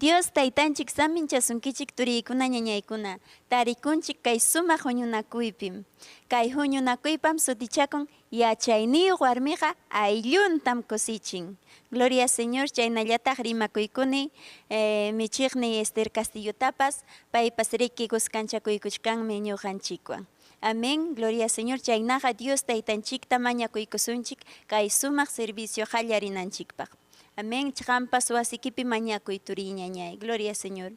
Dios taytanchik saminchasunkichik turiykuna ñañaykuna, tarikunchik kay sumaq huñunakuypim. Kay huñunakuypam sutichakun yachayniyuq warmiqa aylluntam kusichin. Gloria Señor, chaynallataq rimakuykuni michiqniy Esther Castillotapas, paypas riki kuskanchakuykuchkanmi ñuqanchikwan. Amén, gloria Señor, chaynaqa Dios taytanchikta mañakuykusunchik kay sumaq servicio qallarinanchikpaq. Amén, qampas wasikipi mañakuy turiy ñañay. Gloria Señor.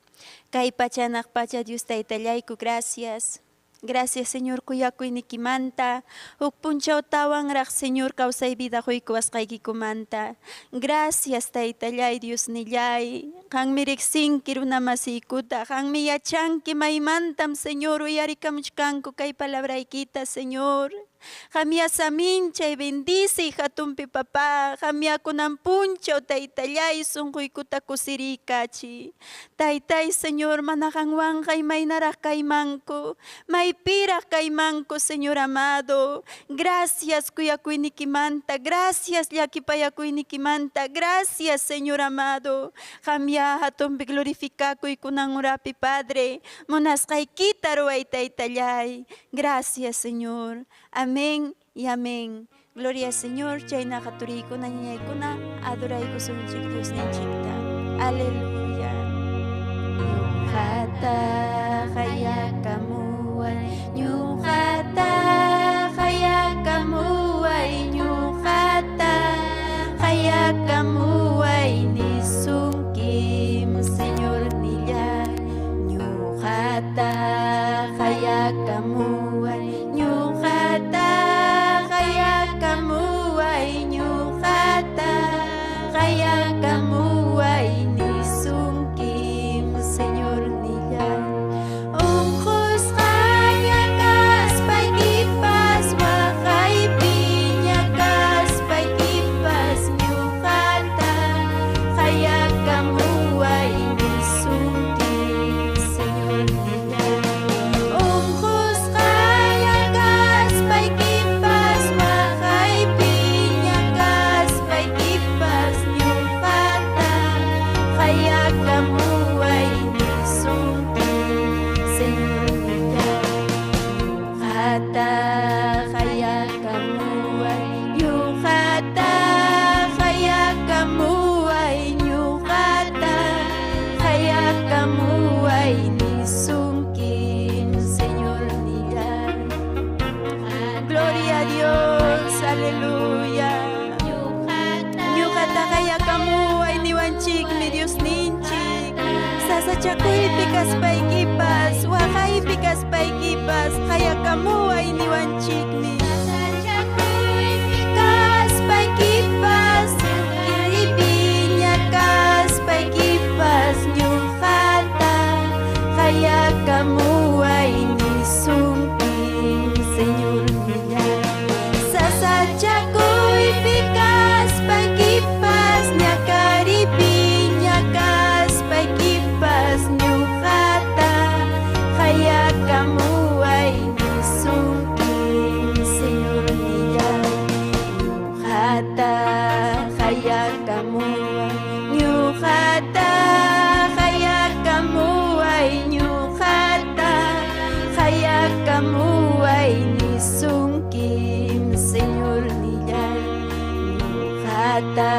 Kay pacha hanaq pacha Dios taytallayku, gracias. Gracias Señor kuyakuynikimanta, huk punchawtawanraq Señor kawsay vida quykuwasqaykikumanta. Gracias taytallay Diosnillay, qanmi riqsinki runamasiykuta, qanmi yachanki maymantam Señor uyarikamuchkanku kay palabraykita Señor. Qamya saminchay bendiciy hatunpi papá, qamya kunan punchaw taytallay sunquykuta kusiriykachiy. Taytay Señor mana qanwanqa imaynaraq kaymanku, maypiraq kaymanku Señor amado. Gracias kuyakuynikimanta, gracias llakipayakuynikimanta, gracias Señor amado. Qamya hatunpi glorificakuy kunan urapi Padre, munasqaykita ruway taytallay. Gracias Señor. Amén y amén. Gloria al Señor. Chaynaqa turiykuna ñañaykuna adoraykusunchik Diosninchikta. Aleluya. Ñuqata qayakamuway, ñuqata qayakamuway, ñuqata qayakamuway nisunkim Señornillay. Ñuqata qayakamuway, ñuqata qayakamuway, ñuqata qayakamuway nisunkim Señornillay. Unqusqaña kaspaykipas, waqaypiña kaspaykipas, ñuqata qayakamuway nisunkim Señornillay. Unqusqaña kaspaykipas, waqaypiña kaspaykipas, ñuqata qayakamuway nisunkim Señornillay. Ñuqata qayakamuway, ñuqata qayakamuway, ñuqata qayakamuway nisunkim Señornillay. Gloria a Dios, aleluya. Ñuqata qayakamuway niwanchikmi Diosninchik. Sasachakuypi kaspaykipas, waqaypi kaspaykipas, qayakamuway niwanchikmi. Kaspaykipas, kiripiña kaspaykipas, ñuqata qayakamuway nisunkim Señornillay. Sasachakuypi kaspaykipas, ñakaripiña kaspaykipas, ñuqata qayakamuway nisunkim Señornillay. Ñuqata qayakamuway, ñuqata qayakamuway, ñuqata qayakamuway nisunkim Señornillay. Ñuqata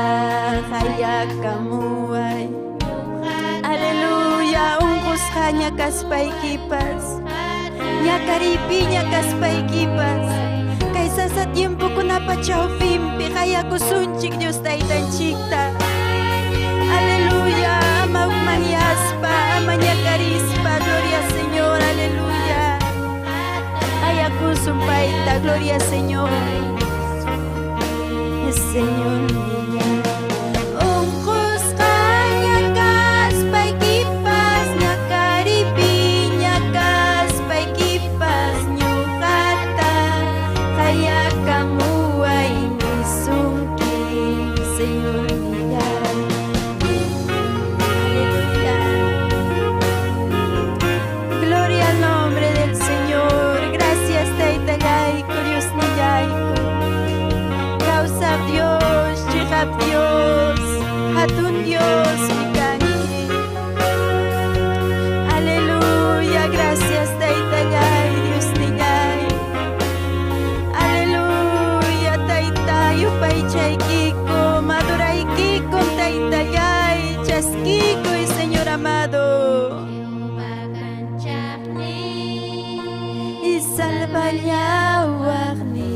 qayakamuway. Aleluya, unqusqaña kaspaykipas, ñakariypiña kaspaykipas, kay sasa tiempokunapa chawpinpi qayakusunchik Dios taytanchikta. Aleluya, ama hukmanyaspa, ama ñakarispa, gloria Señor, aleluya. Yupaychasun payta, gloria Señor. Señor nillay. Unqusqaña kaspaykipas, ñakaripiña kaspaykipas, ñuqata qayakamuway nisunki, Señor nillay. Aleluya. Gloria al nombre del Señor. Gracias, Taytallayku, Dios nillayku. Kawsaq Dios, chiqap Dios, hatun Dios mi kanki. Aleluya, gracias, Taytallay, Dios nillay. Aleluya, Tayta, yupaychaykiku, adoraykiku, Taytallay, chaskikuy, Señor amado. Y salvallawaqni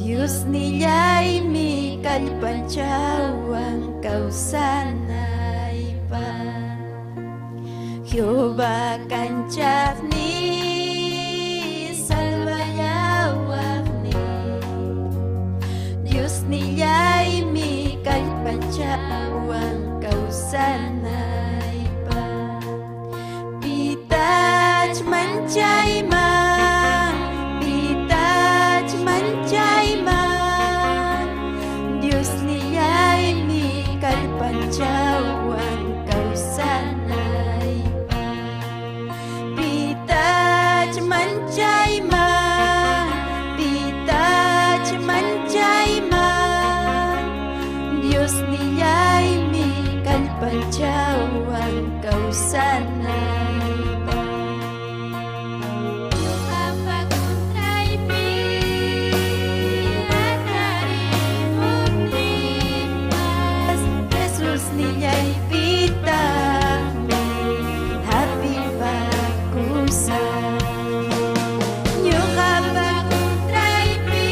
Dios nillaymi kallpanchawan kawsanaypaq. Jehová kanchaqni salvallawaqni Dios nillaymi kallpanchawan kawsanaypaq. Pitach manchayman, pitach manchayman, Dios nillaymi kallpanchawan kawsanaypaq. Pitach manchayman, pitach manchayman, Dios nillaymi kallpanchawan kawsanaypaq. Ñuqapa kuntraypi hatarimuptinpas, Jesús nillaypitaqmi hapipakusaq. Ñuqapa kuntraypi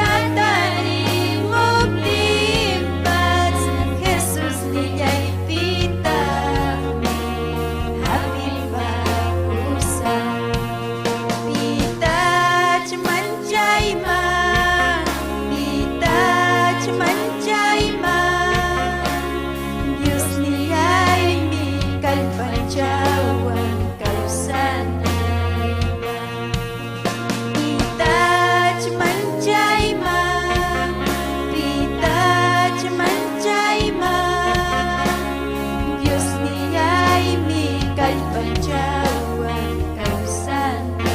hatarimuptinpas, Jesús nillaypitaqmi hapipakusaq. Pitach manchayman, pitach manchayman, Dios nillaymi kallpanchawan kawsanaypaq. Pitach manchayman, pitach manchayman, Dios nillaymi kallpanchawan kawsanaypaq.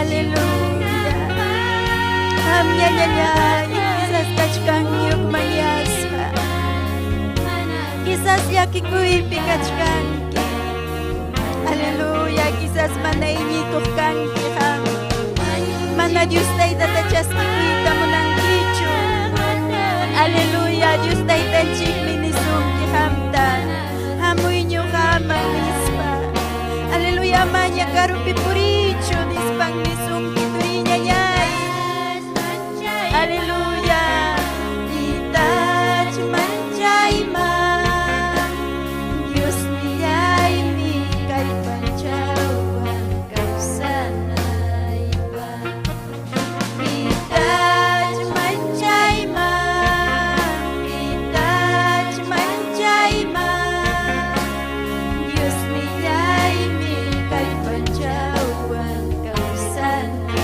Aleluya. Qamñallalay, quizás kachkanki hukmanyasqa. Quizás llakikuypi kachkanki. Aleluya, quizás mana iñikuq kanki qam. Mana Dios Taytata chaskikuyta munankichu. Aleluya, Dios Taytanchikmi nisunki qamta. Hamuy ñuqaman nispa. Aleluya, maña karupi puriychu nispan nisunki turiñañay. Aleluya. Pitach manchayman, Dios nillaymi kallpanchawan kawsanaypaq. Pitach manchayman, pitach manchayman, Dios nillaymi kallpanchawan kawsanaypaq.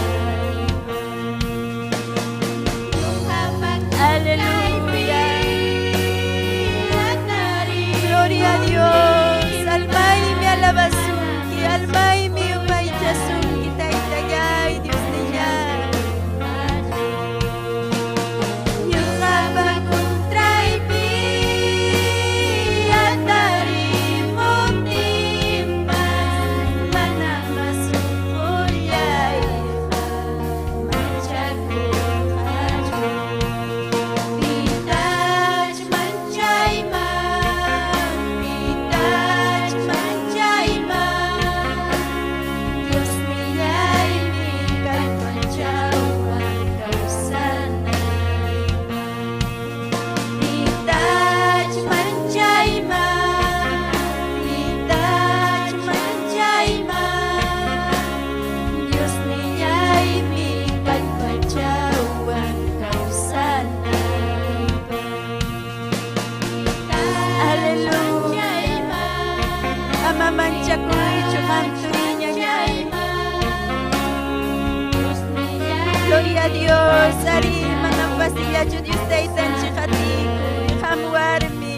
Chayllachu Dios taytanchik atikuy. Qam warmi,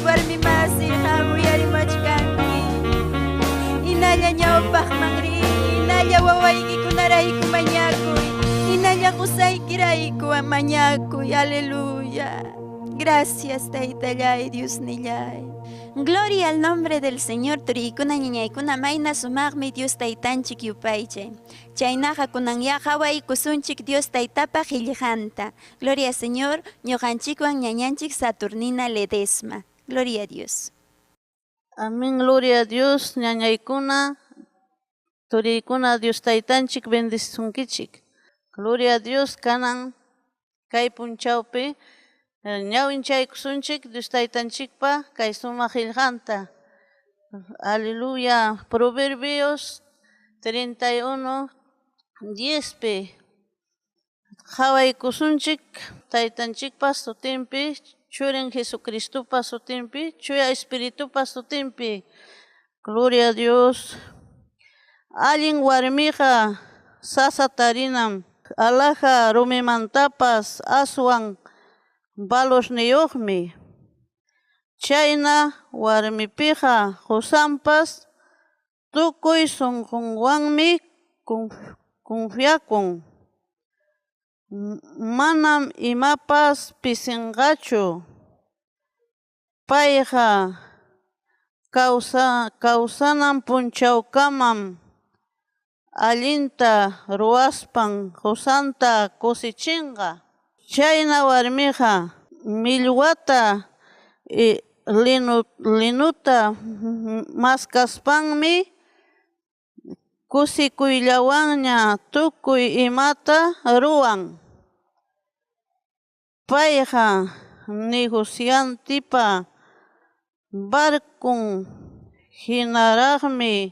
warmi masi, qam uyarimachkanki. Hinalla ñawpaqman riy, hinalla wawaykikunarayku mañakuy, hinalla qusaykirayku mañakuy. Aleluya. Gracias, Taytallay, Diosnillay. Gloria al nombre del Señor, turiykuna ñañaykuna mayna sumaqmi Dios taytanchik yupaychay. Chaynaqa kunanyá qawaykusunchik Dios taytapa qillqanta. Gloria Señor, ñuqanchikwan ñañanchik Saturnina Ledesma. Gloria a Dios. Amén, gloria a Dios, ñañaykuna, turiykuna, Dios taytanchik bendisunkichik. Gloria a Dios, kanan kay punchawpi ñawinchaykusunchik Dios taytanchikpa kay sumaq qillqanta. Aleluya. Proverbios 31, 10 pi. Qhawaykusunchik taytanchikpa sutinpi, churin Jesucristopa sutinpi, chuya espiritupa sutinpi. Gloria a Dios. Allin warmiqa sasa tarinam, alhaja rumimantapas aswan valorniyuqmi. Chayna warmipiqa qusanpas tukuy sunqunwanmi confiakun. Manam imapas pisinqachu. Payqa kawsanan punchawkamam allinta ruwaspan qusanta kusichinqa. Chayna warmiqa millwata linuta maskaspanmi kusikuyllawanña tukuy imata ruwan. Payqa negociantepa barcon hinaraqmi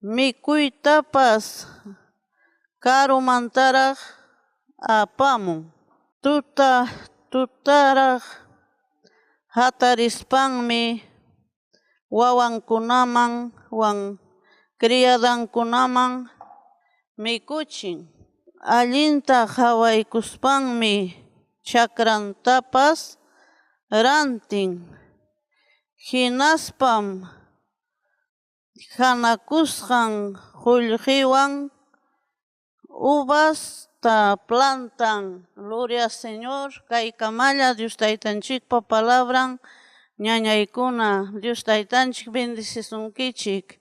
mikuytapas karumantaraq apamun. Tuta tutaraq hatarispanmi wawankunaman wan criadankunaman mikuchin. Allinta qhawaykuspanmi chakrantapas rantin. Hinaspam hanakusqan qullqiwan uvasta plantan. Gloria al Señor, kaykamalla Dios taytanchikpa palabran ñañaykuna, Dios taytanchik bendecisunkichik.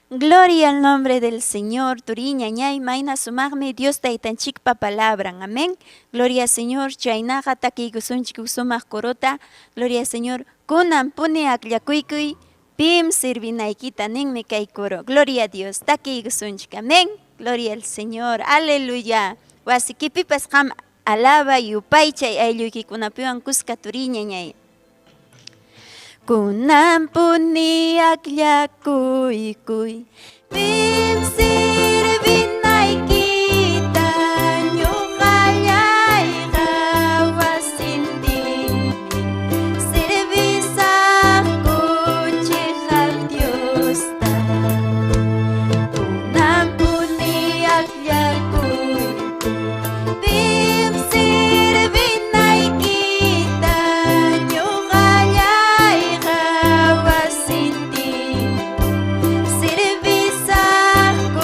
Gloria al nombre del Señor, turi ñañay mayna sumaqmi Dios taytanchikpa palabran. Amén. Gloria al Señor, chaynaqa takiykusunchik sumaq corota. Gloria al Señor, kunan puni akllakuykuy pim sirvinaykita ninmi kay coro. Gloria a Dios, takiykusunchik. Amén. Gloria al Señor. Aleluya. Wasikipipas qam alaba yupaychay aylluykikunapiwan kuska turi ñañay. Kunan puni akllakuykuy pim sirvinaykita ñuqallayqa wasintinmi servisaqku chiqap Diosta. Kunan puni akllakuykuy pim sirvinaykita ñuqallayqa wasintinmi servisaqku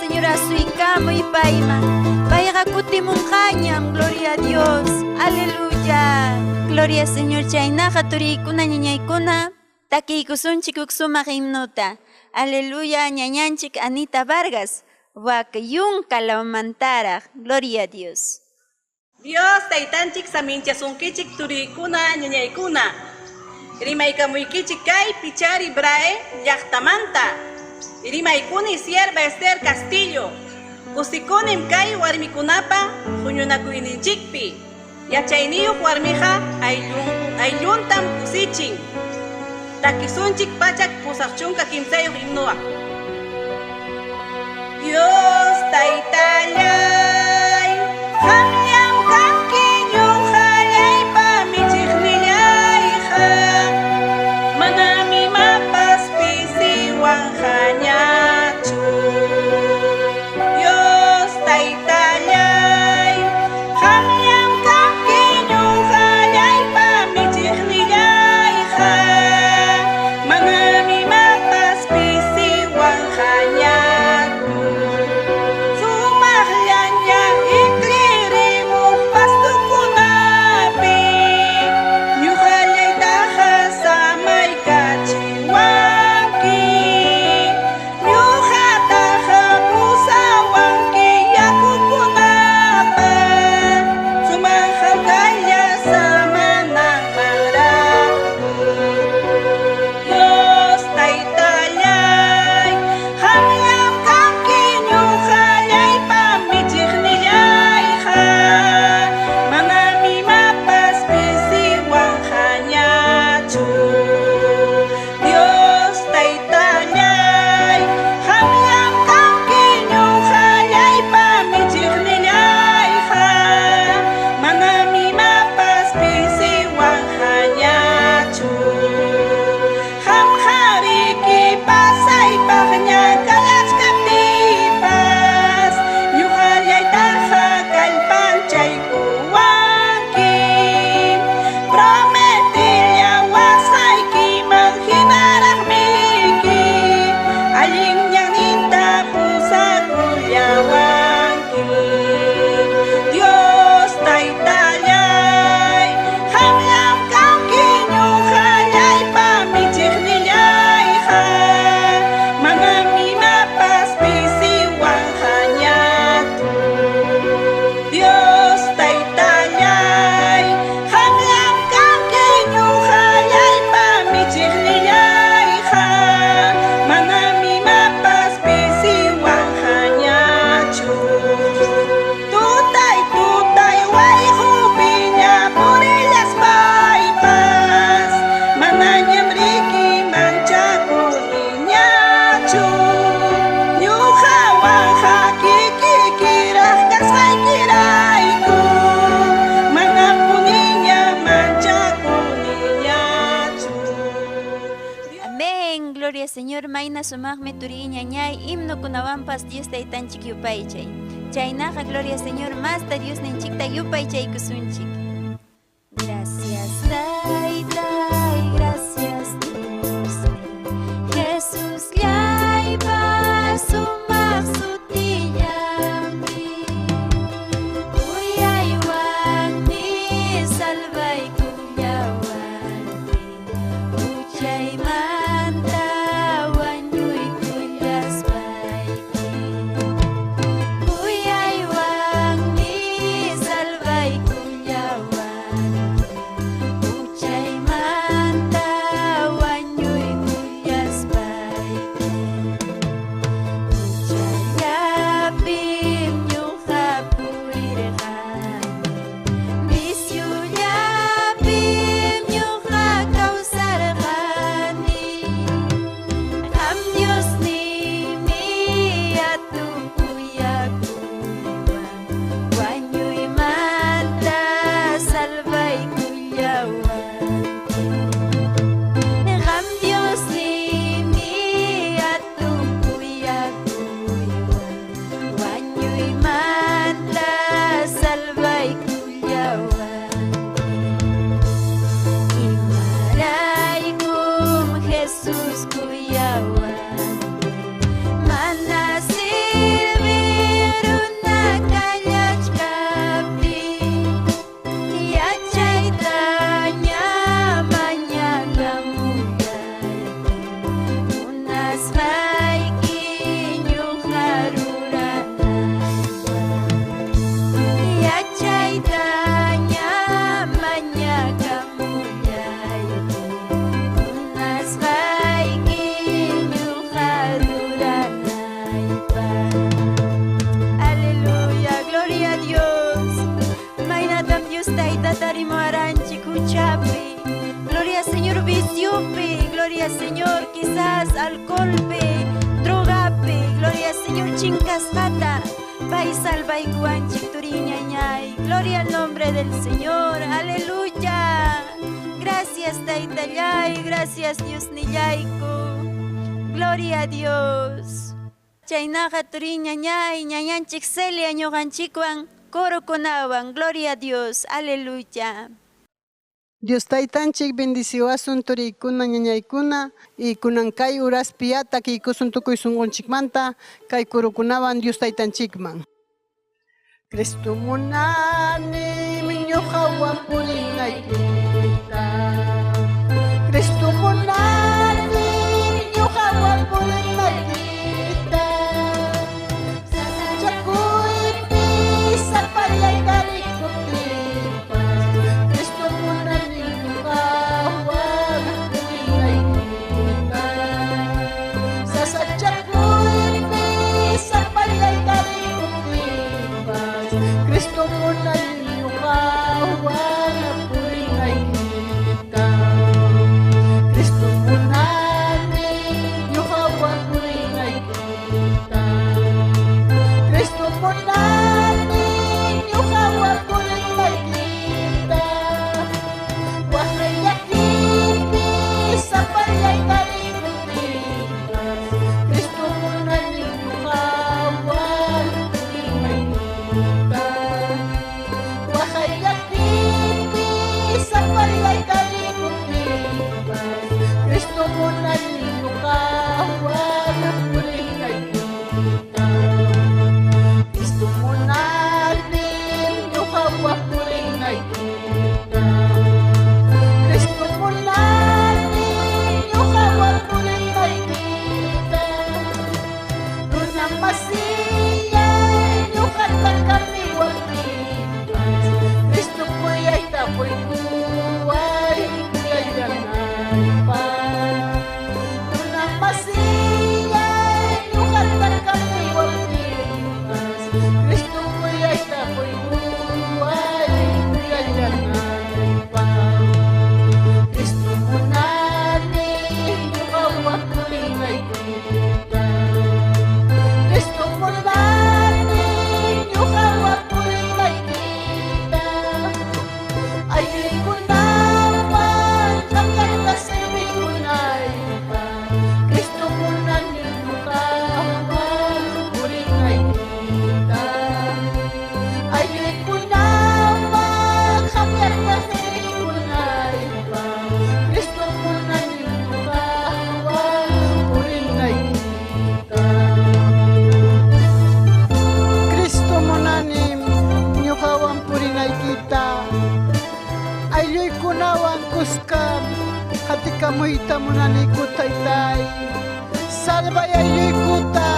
Señor, asuykamuy payman. Payqa kutimunqañam, gloria a Dios. Aleluya. Gloria Señor, chaynaqa turiykuna ñañaykuna takiykusunchik huk sumaq himnuta. Aleluya, ñañanchik Anita Vargas, Huacyunca lawmantaraq. Gloria a Dios. Dios taytanchik saminchasunkichik turiykuna ñañaykuna. Rimaykamuykichik kay Pichari Brae llaqtamanta. Rimaykuni sierva Esther Castillo. Kusikunim kay warmikunapa huñunakuyninchikpi. Yachayniyuq warmiqa aylluntam kusichin. Takisunchik 183 himnoa. Dios taytallay, qamllam kanki ñuqallaypa michiqnillayqa. Manam imapas pisiwanqañachu. Dios taytallay, qamllam kanki ñuqallaypa michiqnillayqa. Manam imapas pisiwanqañachu. Sumaqllaña iklirimuq pastukunapi, ñuqallaytaqa samaykachiwanki. Ñuqataqa pusawanki yakukunapa, sumaq hawkalla samananmanraqku. Dios taytallay, qamllam kanki ñuqallaypa michiqnillayqa. Manam imapas pisiwanqañachu. Dios taytallay, qamllam kanki ñuqallaypa michiqnillayqa. Manam imapas pisiwanqañachu. Qamqariki pasaypaqña kalachkaptiypas, ñuqallaytaqa kallpanchaykuwanki. Prometillawasqaykiman hinaraqmiki, allin ñanninta pusakullawanki. Dios taytallay, qamllam kanki ñuqallaypa michiqnillayqa. Manam imapas pisiwanqañachu. Dios taytallay, qamllam kanki ñuqallaypa michiqnillayqa. Manam imapas pisiwanqañachu. Tutay tutay wayqupiña purillaspaypas, manañam riki manchakuniñachu. Ñuqawanqa kikikiraq kasqaykirayku, manapuniña manchakuniñachu. Amén, gloria Señor, mayna sumaqmi turi ñañay, himnokunawanpas Dios taytanchik yupaychay. Chaynaqa, gloria Señor, masta Dios ninchikta yupaychaykusunchik. Gracias taytay, gracias Dios. Jesús llaypa sumaq sutillanpi. Kuyaywanmi salvaykullawanki. Huchaymanta wañuykullaspayki. Kuyaywanmi salvaykullawanki. Aleluya, gloria a Dios. Maynatam Dios tayta tarimuwaranchik huchapi. Gloria Señor viciopi, gloria Señor quizás alcoholpi, drogapi, gloria Señor chinkasqata. Pay salvaykuwanchik turiñañay. Gloria al nombre del Señor, aleluya. Gracias taytallay, gracias Dios nillayku. Gloria a Dios. Chaynaqa turiñañay, ñañanchik Celia ñuqanchikwan corokunawan. Gloria a Dios, aleluya. Dios taytanchik bendiciwasun turiykuna ñañaykuna y kunan kay uraspi takiykusun tukuy sunqunchikmanta kay kurukunawan Dios taytanchikman. Cristo munani ñuqawan purinaykita. Cristo munani ñuqawan purinaykita. Sasachakuypi sapallay karikuptinpas Cristo munani ñuqawan purinaykita. Sasachakuypi sapallay karikuptinpas Cristo munani ñuqawan purinaykita. Cristo munani ñuqawan purinaykita. Cristo munani ñuqawan purinaykita. Waqayllakipi sapallay karikuptinpas Cristo munani ñuqawan purinaykita. Waqayllakipi sapallay karikuptinpas Cristo munani ñuqawan purinaykita. Cristo munani ñuqawan purinaykita. Cristo munani ñuqawan purinaykita. Runa masillay ñuqata kamiwaptinpas Cristo kuyayta quykuway kuyayanaypaq. Runa masillay ñuqata kamiwaptinpas Cristo kuyayta quykuway kuyayanaypaq. Cristo munani ñuqawan purinaykita. Cristo munani ñuqawan purinaykita. Aylluykunawan qamllata servikunaypaq Cristo munani ñuqawan purinaykita. Aylluykunawan qamllata servikunaypaq Cristo munani ñuqawan purinaykita. Cristo munanim ñuqawan purinaykita. Aylluykunawan kuska qatikamuyta munaniku taytay. Salvay aylluykuta.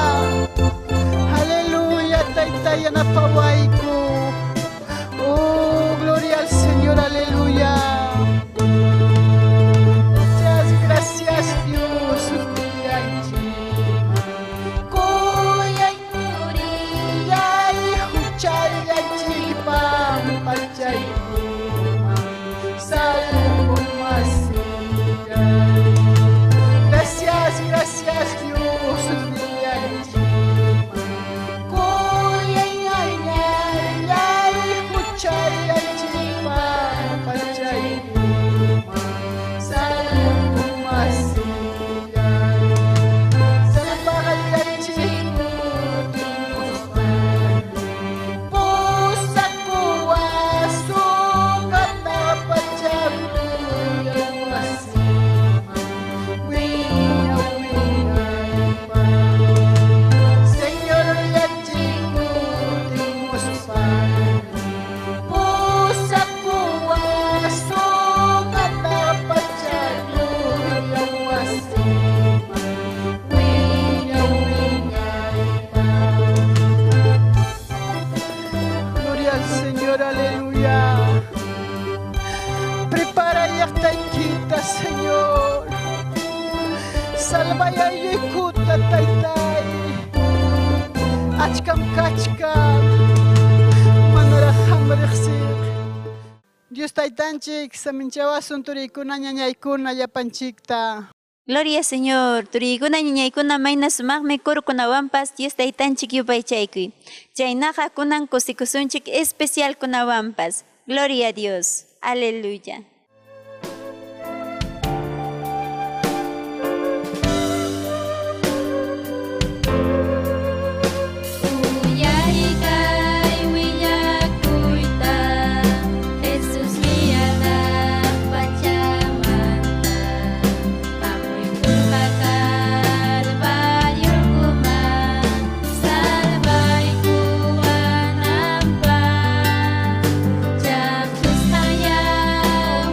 Aleluya taytay yanapawayku. Oh, gloria al Señor, aleluya. Muchas gracias Dios, Kuyay turillay huchallanchik pampachaykuma salvo masillay. Gracias, gracias Dios, Kuyay ñañay Achkam kachkan manaraq qam riqsiq. Dios taytanchik saminchawasun turiykuna ñañaykuna llapanchikta. Gloria Señor, turiykuna ñañaykuna mayna sumaqmi kurukunawanpas Dios taytanchik yupaychaykuy. Chaynaqa kunan kusikusunchik especial kunawanpas. Gloria a Dios. Aleluya. Uyarikay willakuyta, Jesusmi hanaq pachamanta hamuykurqa Calvariokuman salvaykuwananpaq, chaqchusqan yawarninwan.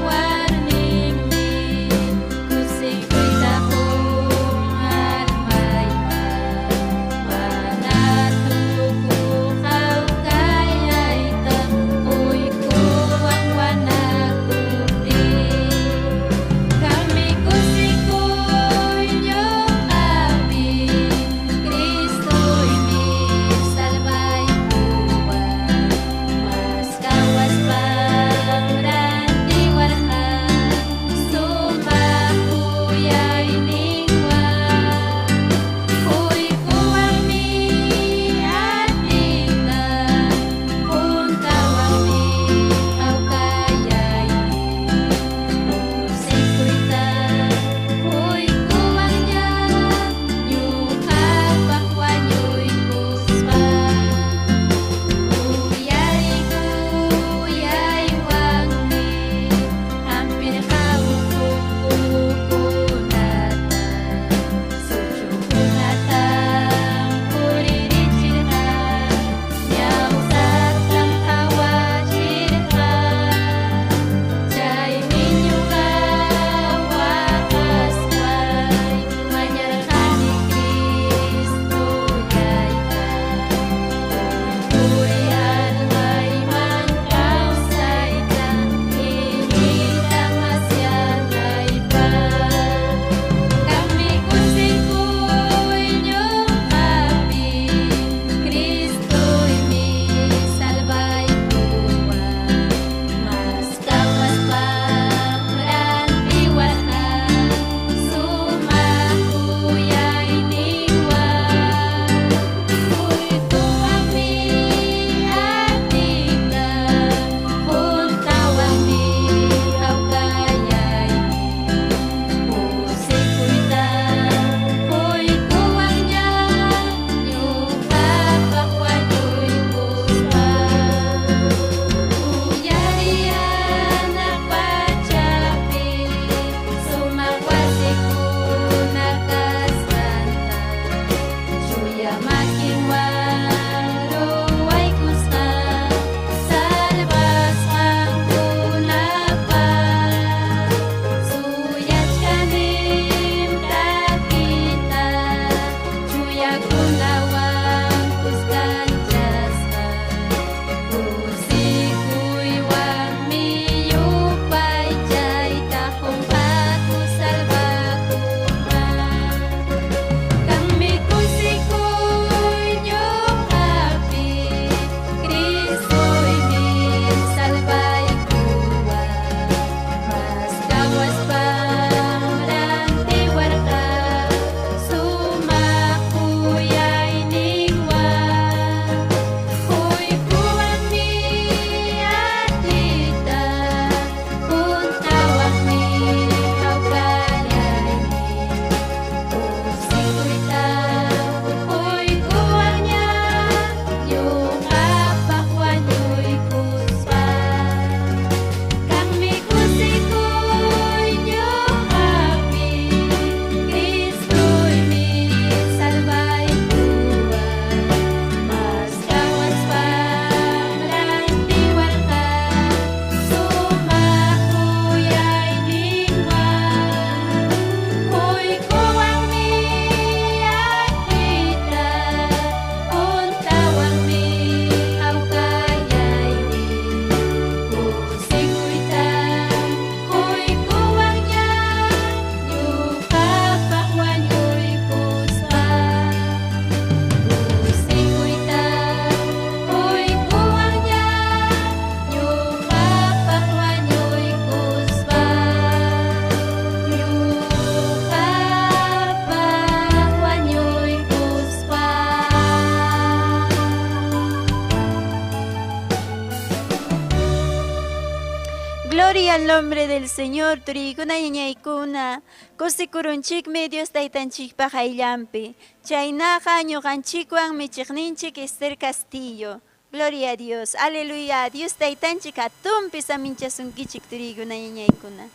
Gloria al nombre del Señor, turiykuna ñañaykuna. Kusikurunchikmi Dios taytanchikpa qayllanpi. Chaynaqa ñuqanchikwan michiqninchik Esther Castillo. Gloria a Dios. Aleluya. Dios taytanchik hatunpi saminchasunkichik turiykuna ñañaykuna.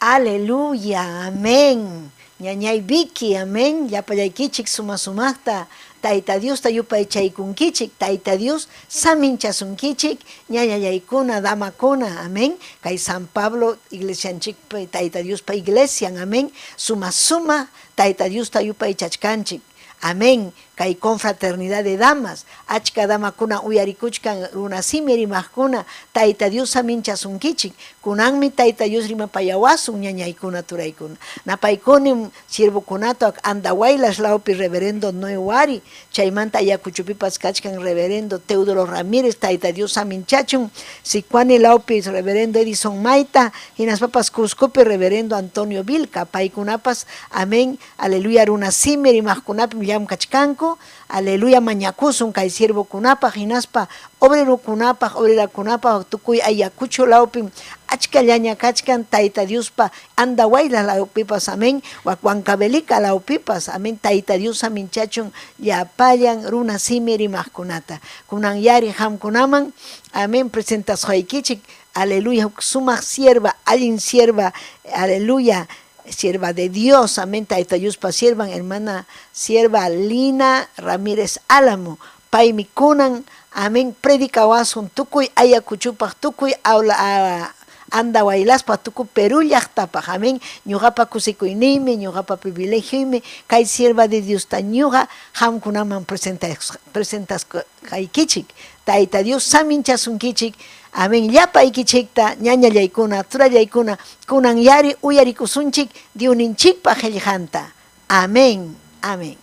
Aleluya, amén. Ñañay Vicky, amén. Llapallaykichik suma sumaqta Tayta Diosta yupaychaykunkichik, Tayta Dios saminchasunkichik, ñañallaykuna, damakuna, amén. Kay San Pablo iglesianchikpa Tayta Diospa iglesian, amén. Suma suma Tayta Diosta yupaychachkanchik. Amén. Kay confraternidad de damas, achka damakuna uyarikuchkan runasimi rimaqkuna, Tayta Dios saminchasunkichik. Kunanmi Tayta Dios rimapayawasun ñañaykuna turaykuna. Napaykunim siervokunata Andahuaylas lawpi reverendo Noé Wari, chaymanta Ayacuchopipas kachkan reverendo Teodoro Ramírez, Tayta Dios saminchachun, Sicuani lawpi reverendo Edison Maita, hinaspapas Cuscopi reverendo Antonio Vilca, paykunapas, amén, aleluya, runasimi rimaqkunapim llamkachkanku, aleluya, mañakusun kay siervokunapaq, hinaspa obrerokunapaq, obrerakunapaq, tukuy Ayacucho lawpim achkallaña kachkan Tayta Diospa Andahuaylas lawpipas, amén, Huancavelica lawpipas, amén, Tayta Dios saminchachun llapallan runasimi rimaqkunata. Kunan yari qamkunaman, amén, presentasqaykichik, aleluya, huk sumaq sierva, allin sierva, aleluya, sierva de Dios, amén, Tayta Diospa siervan, hermana sierva Lina Ramírez Álamo, paymi kunan, amén, predicawasun tukuy Ayacuchupaq, tukuy aula Andahuaylaspa, tukuy Perú llaqtapaq, amén, ñuqapa kusikuyniymi, ñuqapa privilegioymi, kay sierva de Diosta ñuqa qamkunaman presentasqaykichik, Tayta Dios saminchasunkichik, amén, llapaykichikta, ñañallaykuna, turallaykuna, kunan yari uyarikusunchik Diosninchikpa qillqanta, amén, amén.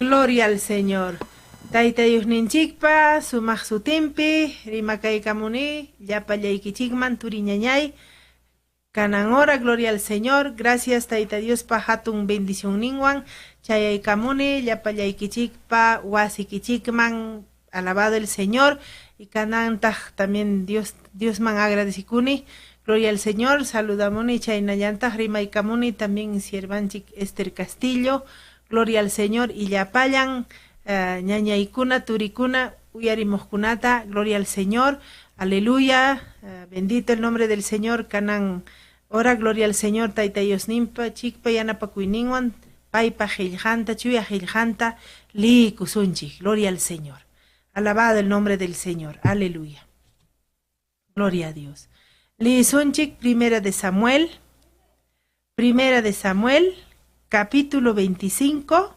Gloria al Señor. Tayta Diosninchikpa sumaq sutinpi rimakaykamuni llapallaykichikman turiñañay. Kanan hora, gloria al Señor. Gracias Tayta Diospa hatun bendicionninwan chayaykamuni llapallaykichikpa wasikichikman. Alabado el Señor. Y kanantaq también Diosman agradecikuni. Gloria al Señor. Saludamuni chaynallantaq rimaykamuni también siervanchik Esther Castillo. Gloria al Señor. Y llapallan ñañaykuna, turikuna, uyarimuqkunata. Gloria al Señor. Aleluya. Bendito el nombre del Señor. Kanan hora, gloria al Señor. Tayta Diosninpa, chikpa yanapakuyninwan, paypa qillqanta, chuya qillqanta, liykusunchik. Gloria al Señor. Alabado el nombre del Señor. Aleluya. Gloria a Dios. Lisunchik, Primera de Samuel. Primera de Samuel, capítulo 25,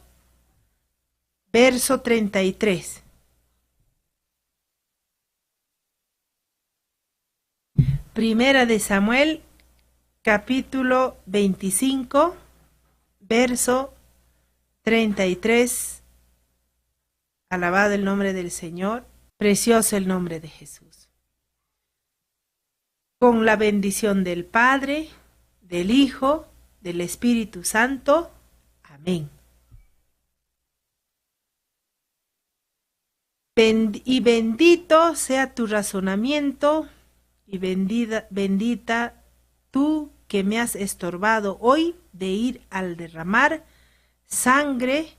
verso 33. Primera de Samuel, capítulo 25, verso 33. Alabado el nombre del Señor, precioso el nombre de Jesús. Con la bendición del Padre, del Hijo, del Espíritu Santo. Amén. Y bendito sea tu razonamiento, y bendita tú que me has estorbado hoy de ir al derramar sangre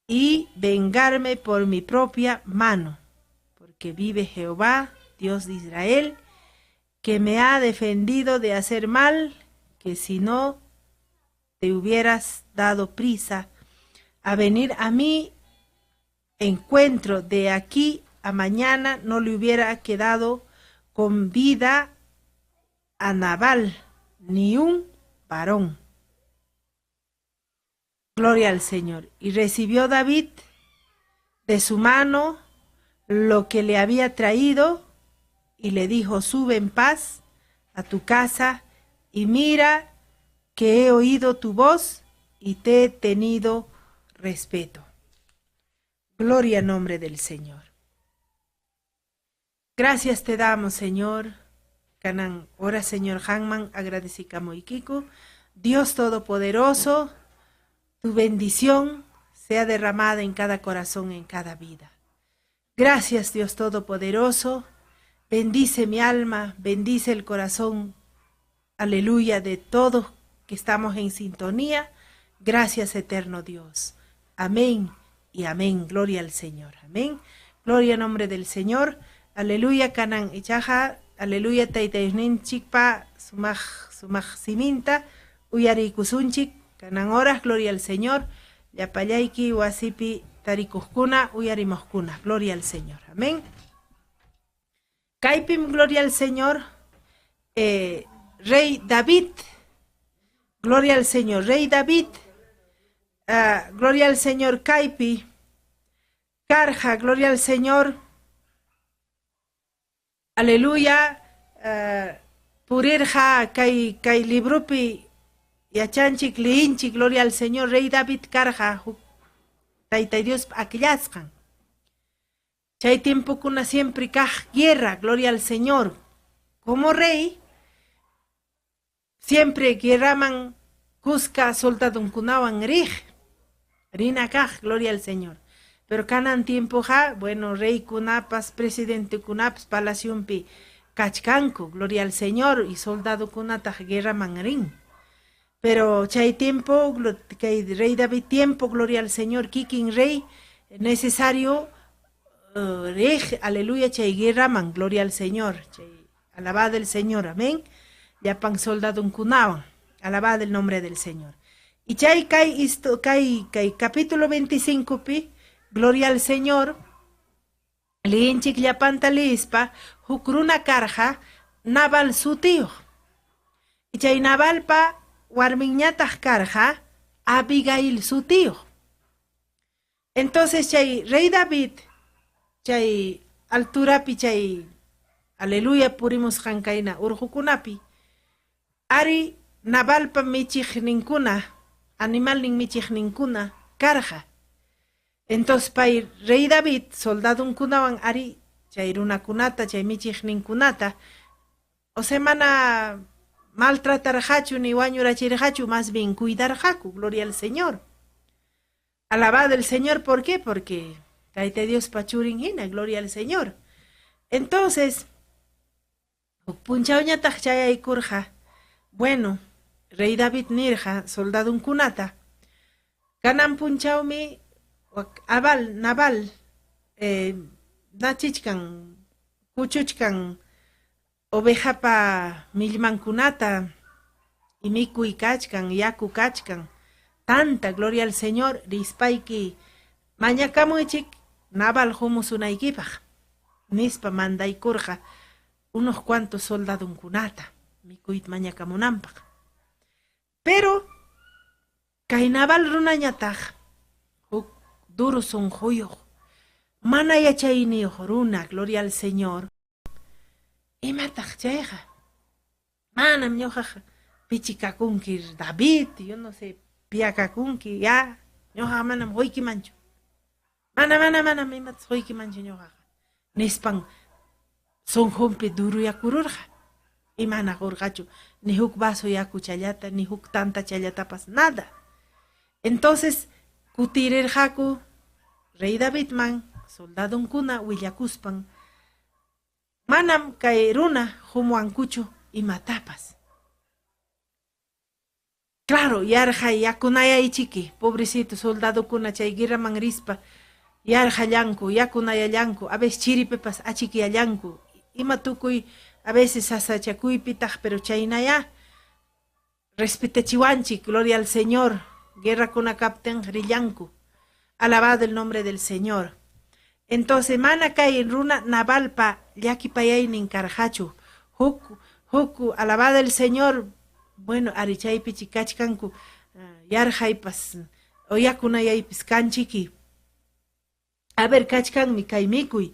y vengarme por mi propia mano, porque vive Jehová, Dios de Israel, que me ha defendido de hacer mal, que si no te hubieras dado prisa a venir a mi encuentro de aquí a mañana, no le hubiera quedado con vida a Nabal ni un varón. Gloria al Señor. Y recibió David de su mano lo que le había traído y le dijo: sube en paz a tu casa y mira que he oído tu voz y te he tenido respeto. Gloria al nombre del Señor. Gracias te damos, Señor. Kanan, ora, Señor Hanman, agradecikamoykiku. Dios Todopoderoso, tu bendición sea derramada en cada corazón, en cada vida. Gracias, Dios Todopoderoso. Bendice mi alma, bendice el corazón, aleluya, de todos que estamos en sintonía. Gracias, eterno Dios. Amén y amén. Gloria al Señor. Amén. Gloria al nombre del Señor. Aleluya, kanan ichaqa. Aleluya, tayta Diosninchikpa sumaq sumaq siminta uyariykusunchik. Kanan horas, gloria al Señor. Llapallayki wasipi tarikuqkuna uyarimuqkuna. Gloria al Señor. Amén. Kaypim, gloria al Señor. Rey David. Gloria al Señor. Rey David. Gloria al Señor. Kaypi. Karqa, gloria al Señor. Aleluya. Purirqa kay kay libropi yachanchik liyinchik, gloria al Señor. Rey David karqa huk Tayta Dios akllasqan. Chay tiempokuna siempre kaq guerra, gloria al Señor. Como rey, siempre guerraman kuska soldadunkunawan riq. Rina kaq, gloria al Señor. Pero kanan tiempoqa, bueno, reykunapas, presidentekunapas palaciompi kachkanku, gloria al Señor, y soldadokunataq guerraman rin. Pero chay tiempo, kay rey David tiempo, gloria al Señor, kikin rey, necesario riq, aleluya, chay guerraman, gloria al Señor, chay, alabado el Señor, amén. Llapan soldadunkunawan, alabado el nombre del Señor. Y chay kay isto, kay, kay capítulo 25 pi, gloria al Señor, liyinchik llapanta liyispa, huk runa karqa Nabal sutiyuq. Y chay Nabalpa warminñataq karqa Abigail sutiyuq. Entonces chay rey David, chay alturapi chay, aleluya, purimusqan kayna urqukunapi, ari Nabalpa michiqninkuna, animalnin michiqninkuna karqa. Entonces pay rey David soldadunkunawan ari chay runakunata, chay michiqninkunata, o sea, mana maltratarqachu ni wañurachirqachu, más bien cuidarqaku, gloria al Señor. Alabado el Señor, ¿por qué? Porque Tayta Diospa churin hina, gloria al Señor. Entonces, huk punchawñataq chayaykurqa, bueno, rey David nirqa soldadunkunata, kanan punchawmi wak abal, Nabal, nachichkan, kuchuchkan ovejapa millmankunata, y mikuy kachkan, yaku kachkan, tanta, gloria al Señor, rispayki mañakamuychik Nabal humusunaykipaq, nispa mandaykurqa unos cuantos soldadunkunata mikuyta mañakamunanpaq. Pero kay Nabal runañataq huk duro sunquyuq, mana yachayniyuq runa, gloria al Señor. Imataq chayqa? Manam ñuqaqa pichikakunki David, yo no sé, piakakunki, ya, ñuqaqa manam quykimanchu. Mana, mana, manam imatas quykimanchu ñuqaqa. Nispan sunqunpi duruyakururqa. Y mana qurqachu ni huk vaso yakuchallata, ni huk tantachallatapas, nada. Entonces, kutirirqaku rey Davidman, soldadunkuna willakuspan, manam kay runa humuankuchu imatapas. Claro, yarqay yakunayaychiki, pobrecito soldadokuna chay guerraman rispa, yarqallanku, yakunayallanku, a veces chiripipas achikyallanku, ima tukuy a veces sasachakuypitaq, pero chaynaya respetachiwanchik, gloria al Señor, guerrakuna kaptin rillanku, alabado el nombre del Señor. Entonces, mana kay runa Nabalpa llakipayaynin karqachu, huk, huk, alabado el Señor, bueno, ari chaypichi kachkanku, yarqaypas, o yakunayaypis kanchiki. A ver, kachkanmi kay mikuy,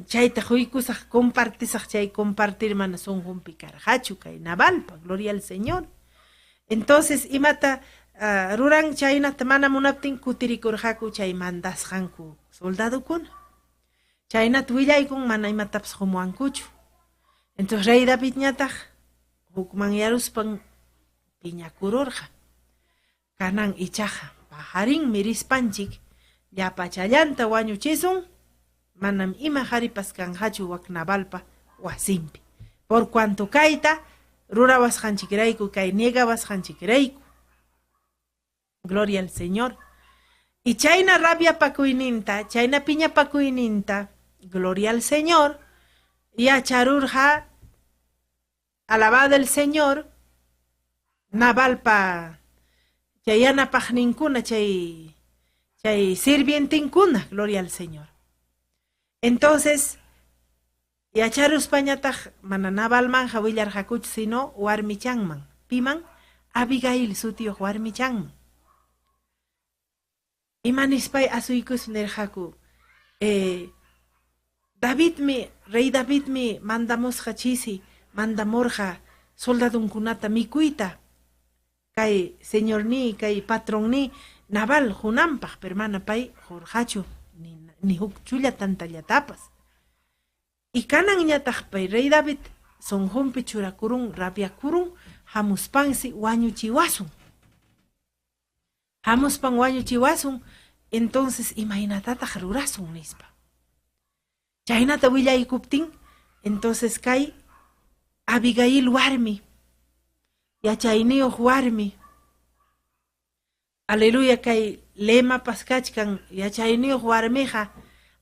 chayta quykusaq, compartisaq, chay compartir mana sunqunpi karqachu kay Nabalpa, gloria al Señor. Entonces, imata ruran chaynata mana munaptin kutirikurqaku chay mandasqanku soldadokuna. Chaynata willaykun mana imatapas humuankuchu. Entonces, rey Davidñataq hukmanyaruspan piñakururqa. Kanan ichaqa pajarinmi rispanchik llapachallanta wañuchisun, Manam ima qaripas kanqachu wak Nabalpa wasinpi. Por cuanto kayta rurawasqanchikrayku, kay negawasqanchikrayku. Gloria al Señor. Y chayna rabiapakuyninta, chayna piñapakuyninta, gloria al Señor, yacharurqa, alabado el Señor, Nabalpa chay yanapaqninkuna, chay sirvientinkuna, gloria al Señor. Entonces, yacharuspañataq mana Nabalmanja willarqakuchu, sino warmichanman, piman, Abigail sutiyuq warmichanman. Imanispay asuykus nirqaku, Davidmi, rey Davidmi mandamusqa chisi, mandamurqa soldadunkunata mikuyta, kay señorni, kay patronni, Nabal hunampaq, pero mana pay qurqachu, ni huk chulla tantallatapas. Y kananñataq pay rey David sunqunpi churakurun, rabiakurun, hamuspansi wañuchiwasun. Hamuspan wañuchiwasun, entonces imaynatataq rurasun nispa. Chaynata willaykuptin, entonces kay Abigail warmi, yachayniyuq warmi, aleluya, kay lemapas kachkan, yachayniyuq warmiqa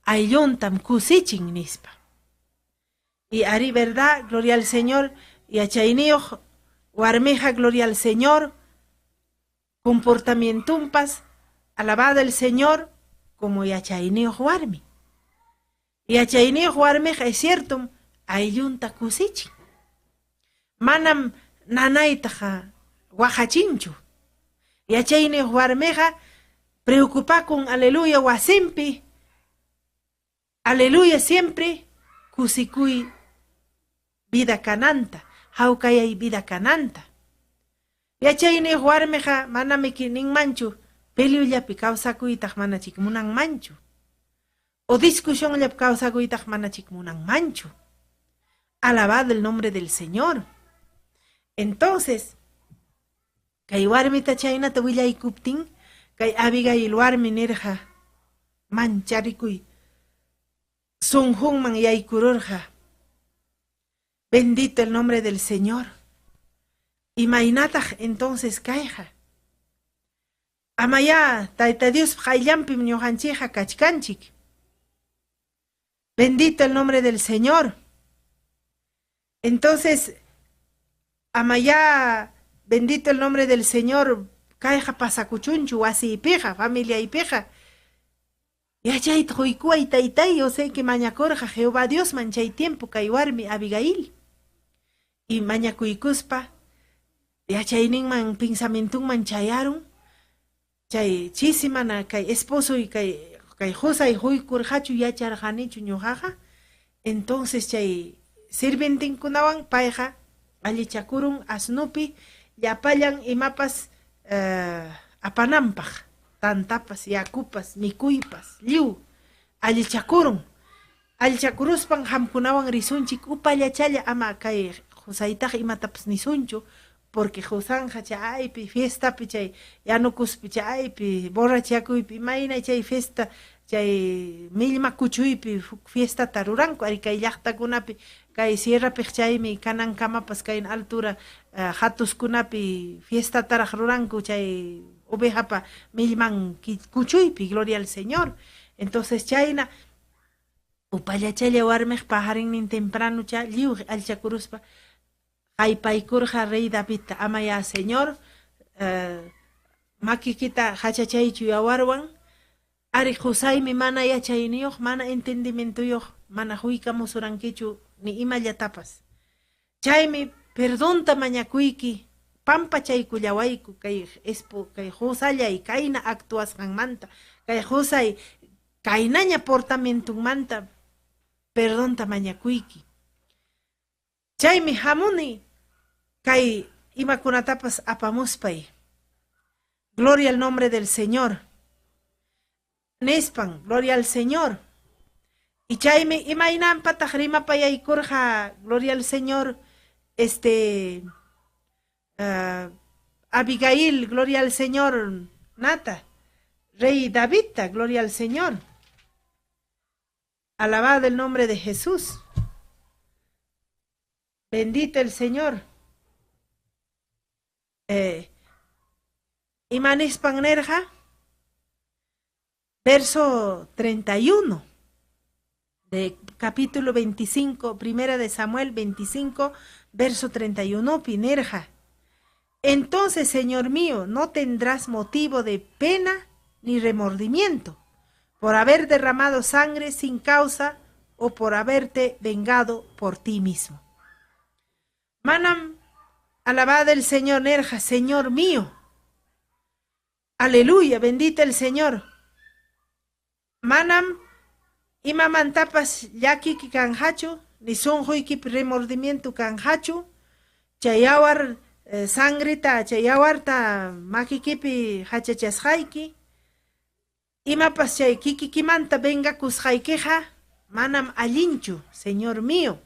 aylluntam kusichin nispa. Y ari verdad, gloria al Señor, yachayniyuq warmiqa, gloria al Señor, comportamientumpas, alabado el Señor, como yachayniyuq warmi. Yachayniyuq warmiqa, es cierto, ayllunta kusichin. Manam nanaytaqa waqachinchu. Yachayniyuq warmiqa preocupakun, aleluya, wasinpi, aleluya, siempre kusikuy vida kananta, hawkayay vida kananta. Yachayniyuq warmiqa manami ninmanchu, peliullapi kawsakuytaq manachik munanmanchu. O discusionllapi kawsakuytaq manachik munanmanchu. Alabado el nombre del Señor. Entonces, kay warmita chaynata willaykuptin, kay Abigail warmi nirqa, mancharikuy sunqunman yaykururqa. Bendito el nombre del Señor. Imaynataq entonces kayqa. Amaya Tayta Dios qayllanpim ñuqanchikqa kachkanchik. Bendito el nombre del Señor. Entonces, amaya, bendito el nombre del Señor, kayqa pasakuchunchu wasiypiqa, familiaypiqa. Yachayta quykuway taytay, o sea que mañakurqa Jehová Diosman chay tiempo kay warmi Abigail. Y mañakuykuspa, yachayninman pensamientunman chayarun, chay chisimana kay esposo y kay qusay quykurqachu yacharqanichu ñuqaqa. Entonces chay sirvientinkunawan payqa allichakurun asnupi llapallan imapas apananpaq, tantapas, yakupas, mikuypas, lliw allichakurun. Allichakuruspan qamkunawan risunchik upallachalla ama kay qusaytaqa imatapas nisunchu, porque qusanja chaypi fiestapi chay yanukuspi chaypi borrachakuypi imayna chay fiesta chay millma kuchuypi fiestata ruranku ari kay llaqtakunapi kay sierrapiq chaymi kanankamapas kay altura hatuskunapi fiestataraq ruranku chay ovejapa millman kuchuypi, gloria al Señor. Entonces chayna upallachalla warmiq pajarinnin temprano cha lliw allchakuruspa qaypaykurqa rey Davidta, amaya Señor, makikita hachachaychu yawarwan, ari qusaymi mana yachayniyuq, mana entendimientuyuq, mana huykamusurankichu ni imallatapas. Chaymi perdonta mañakuyki, pampachaykullawayku kay espo kay qusallay kayna actuasqanmanta, kay qusay kaynaña portamientunmanta perdonta mañakuyki. Chaymi hamuni kay imakunatapas apamuspay. Gloria al nombre del Señor. Nispan, gloria al Señor. Y chaymi imaynanpataq rimapayaykurqa, gloria al Señor, Abigail, gloria al Señor, Nata, Rey Davidta, gloria al Señor. Alabado el nombre de Jesús. Bendito el Señor. Imanispan nerja, verso 31 de capítulo 25, primera de Samuel 25, verso 31, pinerja. Entonces, Señor mío, no tendrás motivo de pena ni remordimiento por haber derramado sangre sin causa o por haberte vengado por ti mismo. Manam, alabad el Señor, Nerja, Señor mío. Aleluya, bendito el Señor. Manam, imamantapas llakiki kanjachu, ni sunquykipi remordimiento kanjachu, chay yawar sangrita, chay yawarta makikipi hachachasqayki, imapas chay kikikimanta vengakusqaykiqa, manam allinchu, Señor mío.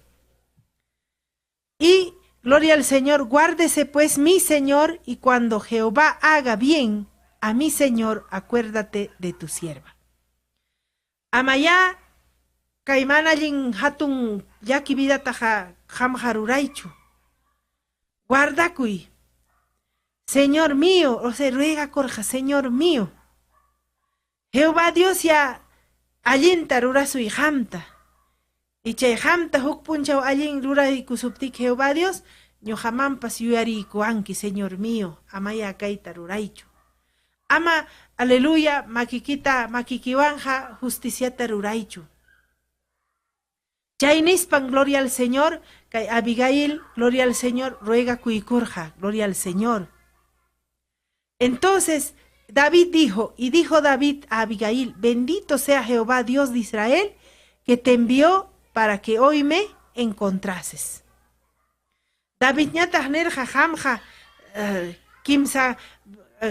Y gloria al Señor, guárdese pues mi Señor, y cuando Jehová haga bien a mi Señor, acuérdate de tu sierva. Amaya kay mana allin hatun llaki vidataqa qamqa ruraychu. Guardakuy. Señor mío, o se ruega korja, Señor mío. Jehová Dios ya allinta rurasuy qamta. Y chay qamta huk punchaw allin ruraykusuptiki Jehová Dios, ñuqamanpas yuyariykuwanki, Señor mío, amaya kayta ruraychu. Ama, aleluya, makikita, makikiwanja justiciata ruraychu. Chay nispan, gloria al Señor, kay Abigail, gloria al Señor, ruega kuykurja, gloria al Señor. Entonces David dijo, y dijo David a Abigail, bendito sea Jehová Dios de Israel, que te envió para que hoy me encontrases. David ñataq nirqa qamqa kimsa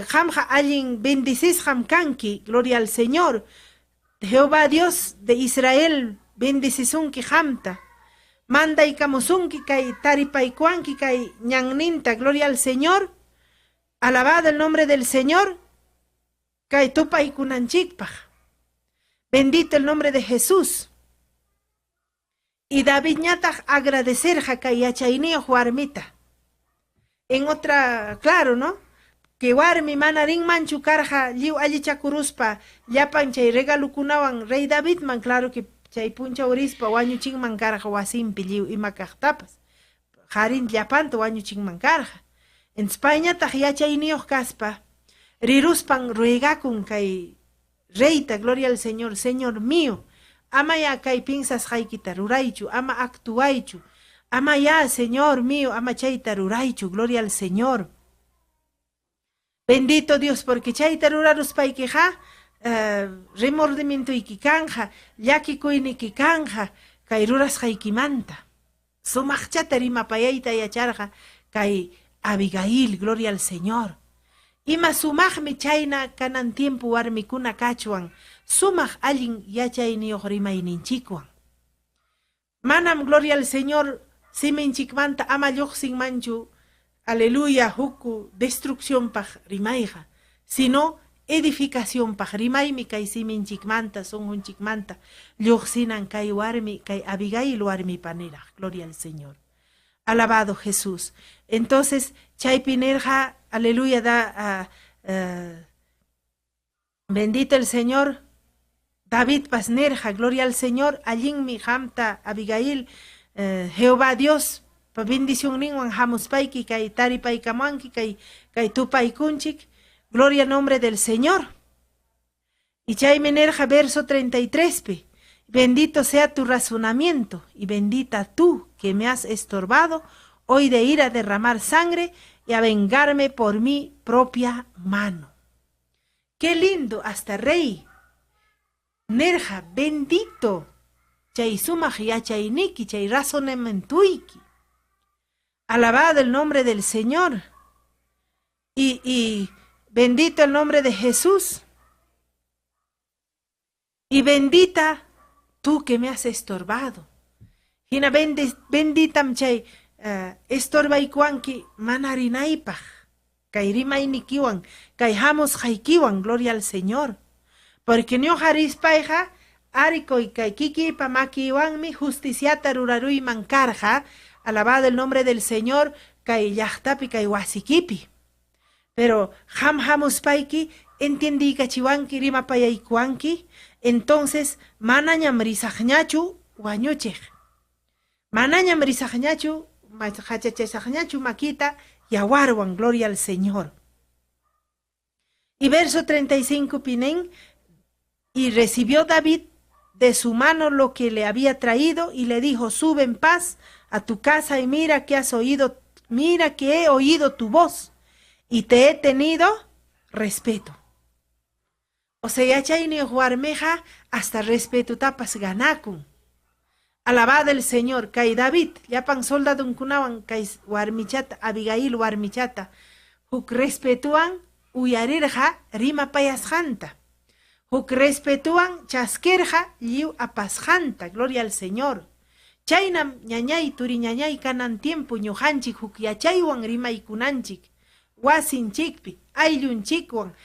qamqa allin bendicisqam kanki, gloria al Señor. Jehová Dios de Israel bendicisunki qamta. Mandaykamusunki kay taripaykuwanki kay ñanninta, gloria al Señor. Alabado el nombre del Señor. Kay tupaykunanchikpaq. Bendito el nombre de Jesús. Y David ñataq agradecerja kay yachayniyuq warmita. En otra, claro, ¿no? Que warmi mana rinmanchu karja lliw allichakuruspa llapan chay regalukunawan rey Davidman, claro que chay punchaw rispa wañuchinman karja wasinpi lliw ima kaqtapas. Qarin llapanta wañuchinman karja. Entonces payñataq yachayniyuq kaspa riruspan ruegakun kay reyta, gloria al Señor, Señor mío, ama ya kay pinsasqaykita ruraychu, ama actuaychu, ama ya, Señor mío, ama chayta ruraychu, gloria al Señor. Bendito Dios, porque chayta ruraruspaykiqa remordimientoyki kanja, llakikuyniki kanja, kay rurasqaykimanta. Sumaqchata rimapayayta yacharqa kay Abigail, gloria al Señor. Ima sumaqmi chayna kanan tiempo warmikuna kachwan, sumaq allin yachayniyuq rimayninchikwan. Manam, gloria al Señor, siminchikmanta ama lluqsinmanchu, aleluya, huku destrucciónpaq rimayqa, sino edificaciónpaq rimaymi kay siminchikmanta, sunqunchikmanta lluqsinan kay warmi, kay Abigail warmipaniraq, gloria al Señor. Alabado Jesús. Entonces, chaypi nirqa, aleluya, da, bendito el Señor. David pas nirqa, gloria al Señor, allinmi qamta Abigail, Jehová Dios, pa bendición ninwan hamuspayki kay taripaykamanki kay kay tupaykunchik, gloria al nombre del Señor. Y chaymi nirqa verso 33 pi, bendito sea tu razonamiento y bendita tú que me has estorbado hoy de ir a derramar sangre y a vengarme por mi propia mano. Qué lindo, hasta rey. Nerja, bendito. Chay sumaq yachayniki, chay razonamientoyki. Alabado el nombre del Señor. Y bendito el nombre de Jesús. Y bendita tú que me has estorbado. Hina benditam chay estorbaykuwanki manarinaypaq. Kay rimaynikiwan, kay hamusqaykiwan, gloria al Señor. Porque ñuqa rispayqa Arikoy kay kikiypa makiwanmi justiciata ruraruyman karqa, alabado el nombre del Señor, kay llaqtapi kay wasikipi. Pero ham hamuspayki entiendiykachiwanki rimapayaykuwanki, entonces manañam risaqñachu wañuchiq. Manañam risaqñachu, hachachasaqñachu makita yawarwan, gloria al Señor. Y verso 35 pinen, y recibió David de su mano lo que le había traído y le dijo, sube en paz a tu casa y mira que has oído, mira que he oído tu voz y te he tenido respeto. O sea, yachayniyuq warmiqa hasta respeto tapas ganakun. Alabado el Señor, kay David, llapan soldadunkunawan kay warmichata, Abigail warmichata, huk respetuwan uyarirqa rimapayasqanta. Huk respetuwan chaskirqa lliw apasqanta, gloria al Señor. Chaynam ñañay turi ñañay kanan tiempo ñuqanchik huk yachaywan rimaykunanchik, wasinchikpi, ayllunchikwan,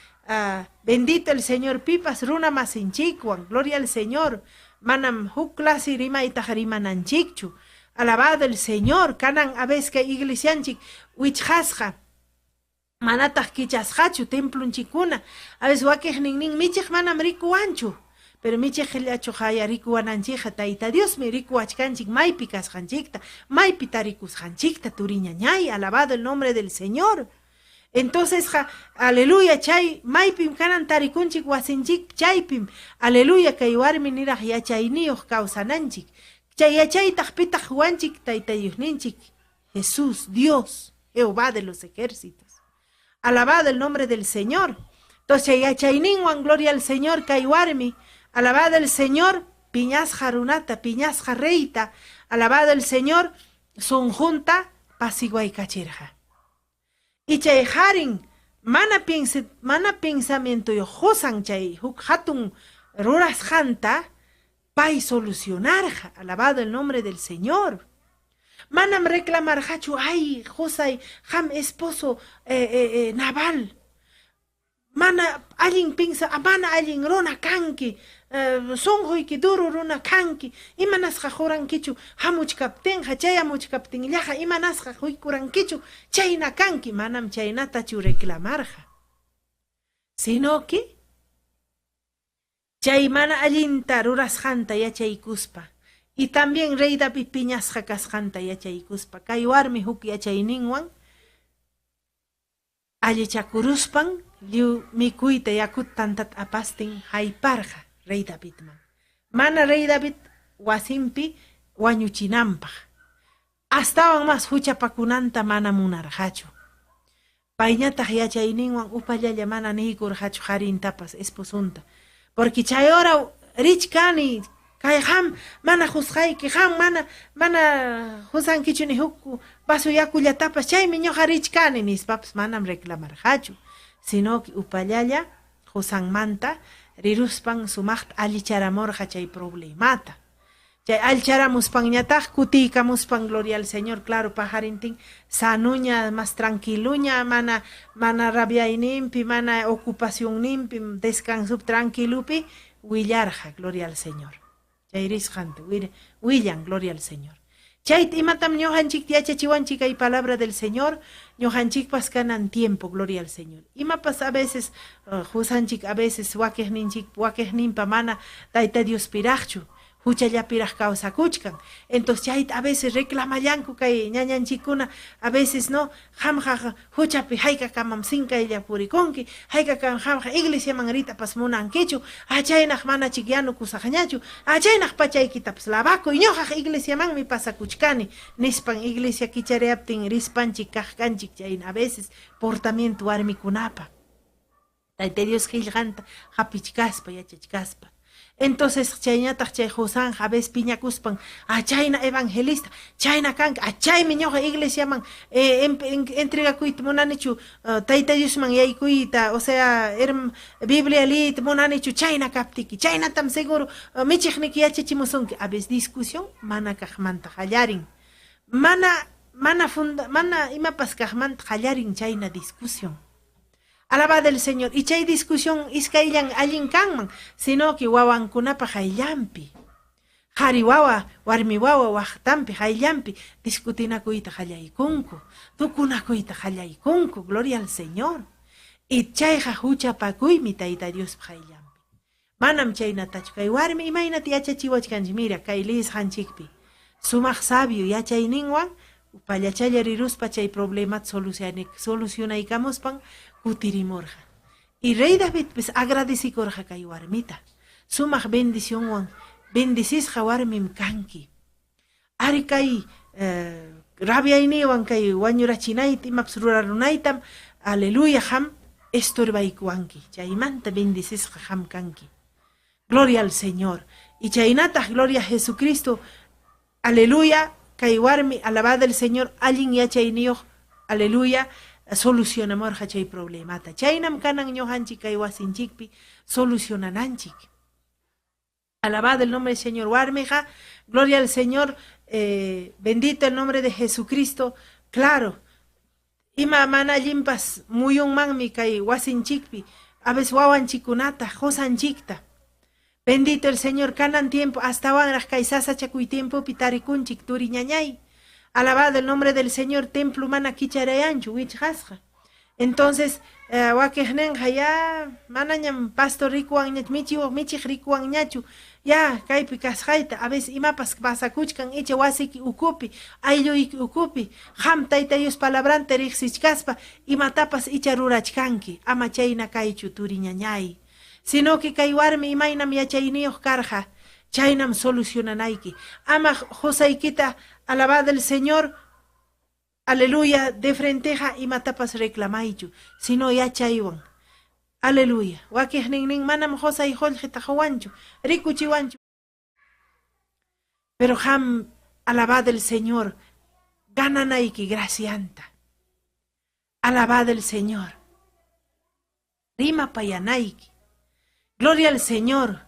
bendito el Señor, pipas runa masinchikwan, gloria al Señor. Manam huk clase rimaytaq rimananchikchu. Alabado el Señor, kanan a veces kay iglesianchik wichqasqa, manataq kichasqachu templunchikkuna. A veces wakiqnin nin michiq manam rikuwanchu, pero michiqllachu haya rikuwananchikqa Tayta Diosmi rikuwachkanchik maypi kasqanchikta, maypi tarikusqanchikta, turi ñañay, alabado el nombre del Señor. Entonces, ja, aleluya, chay, maypim kanan tarikunchik wasinchik, chaypim, aleluya, kay warmi niraq yachayniyuq kawsananchik. Chay yachaytaq pitaq wanchik Tayta Diosninchik, Jesús, Dios, Jehová de los ejércitos. Alabado el nombre del Señor. Entonces, yachayninwan, gloria al Señor, kay warmi, alabado el Señor, piñasqa runata, piñasqa reyta, alabado el Señor, sunqunta pasiguaykachirqa. Y chay harin, mana mana pensamiento yo qosan chay huk hatun rurasqanta, pay solucionarja, alabado el nombre del Señor. Manam reclamarjachu, ay, qosay, ham esposo Nabal. Mana allin pinsa, mana allin runa kanki, sunquyki duro runa kanki, imanasqa qurankichu hamuchkaptinqa, chayamuchkaptinllaqa, imanasqa quykurankichu, chayna kanki, manam chaynatachu reclamarja. Sino que chay mana allinta rurasqanta yachaykuspa, y también rey David piñasqa kasqanta yachaykuspa, kay warmi huk yachayninwan allichakuruspan lliw mikuyta yakut tantat apastin hayparqa rey Davidman. Mana rey David wasinpi wañuchinanpaq. Astawan mas huchapakunanta mana munarqachu. Payñataq yachayninwan upallalla mana niykurqachu harintapas esposunta. Porque chay hora richkani kay ham mana husqayki, ham mana husankichu ni huk vaso yakullatapas, chaymi ñuqa richkani nispapas manam reclamarqachu. Sino que upallalla husanmanta riruspan sumaqta allicharamurqa chay problemata. Chay allicharamuspanñataq kutiykamuspan, gloria al Señor, claro, pajarintin sanuña, más tranquiluña, mana rabiayninpi, mana ocupacionninpi, descanso tranquilupi, willarja, gloria al Señor. Chay risqanta, willan, gloria al Señor. Chay imatam ñuqanchik yachachiwanchik kay palabra del Señor, ñuqanchikpas kanan tiempo, gloria al Señor. Imapas a veces, husanchik a veces wakiqninchik, wakiqninpa mana Tayta Dios piraqchu, huchallapiraq kawsakuchkan. Entonces chay a veces reclamallanku kay ñañanchikkuna, a veces no, qamqa huchapi haykakamam sinkaylla purikunki, haykakam qamqa iglesiaman ritapas munankichu, achaynaq manachik yanukusaqñachu, achaynaq pachaykitapas lavakuy, ñuqaq iglesiamanmi pasakuchkani, nispan iglesia kichareaptin rispanchik kaqkanchik chayna a veces portamiento warmikunapa. Tayta Dios qillqanta hapichkaspa yachachkaspa. Entonces chayñataq chay Josanja a veces piñakuspan, chayna evangelista, chayna kanka, chaymi ñuqa iglesiaman entregakuyta munanichu, Tayta Diosman yaykuyta, o sea, Biblia liyta munanichu, chayna kaptiki, chaynatam seguro michiqniki yachachimusunki. A veces discusión mana kaqmanta qallarin, mana imapas kaqmanta qallarin chayna discusión. Alabado el Señor. Y chay discusión iskayllan allin kanman, sino que wawankunapa hayllampi. Qhari wawa, warmi wawa waqtanpi hayllampi discutinakuyta qallaykunku, tukunakuyta qallaykunku, gloria al Señor. Y chayqa huchapakuymi Tayta Diospa hayllampi. Manam chaynatachu kay warmi imaynata yachachiwachkanchik, mira kay liyisqanchikpi. Sumaq sabio yachayninwan upallachalla riruspa chay problemata solucionaykamuspan kutirimurqa. Y rey Davidpis agradecikurqa kay warmita. Sumaq bendicionwan bendicisqa warmim kanki. Ari kay rabiayniywan kay wañurachinayta imapas rurarunaytam, aleluya, qam estorbaykuwanki. Chaymanta bendicisqa qam kanki. Gloria al Señor. Y chaynataq gloria a Jesucristo, aleluya, kay warmi, alabado el Señor, allin yachayniyuq, aleluya, solucionamurqa chay problemata. Chaynam kanan ñuqanchik kay wasinchikpi solucionananchik. Alabado el nombre del Señor. Warmiqa, gloria al Señor, bendito el nombre de Jesucristo. Claro, ima mana allinpas muyunmanmi kay wasinchikpi, a veces wawanchikunata, qusanchikta. Bendito el Señor, kanan tiempo, astawanraq kay sasachakuy tiempopi tarikunchik turi ñañay. Alabado el nombre del Señor, templo mana kicharayanchu wichqasqa. Entonces, wakiqninqa ya manañam pastor rikuwanñachu, michiq rikuwanñachu, ya kaypi kasqayta, a veces imapas pasakuchkan icha wasiki ukupi, aylluyki ukupi, qam Tayta Dios palabranta riqsichkaspa imatapas icha rurachkanki, ama chayna kaychu turi ñañay. Sino que kay warmi imaynam yachayniyuq karqa, chaynam solucionanayki. Ama qusaykita, alabado el Señor, aleluya, de frenteja imatapas reclamaychu, sino yachaywan. Aleluya. Wakiqninnin manam qusay qullqita quwanchu, rikuchiwanchu. Pero qam, alabado el Señor, gananayki gracianta. Alabado el Señor. Rimapayanayki. Gloria al Señor.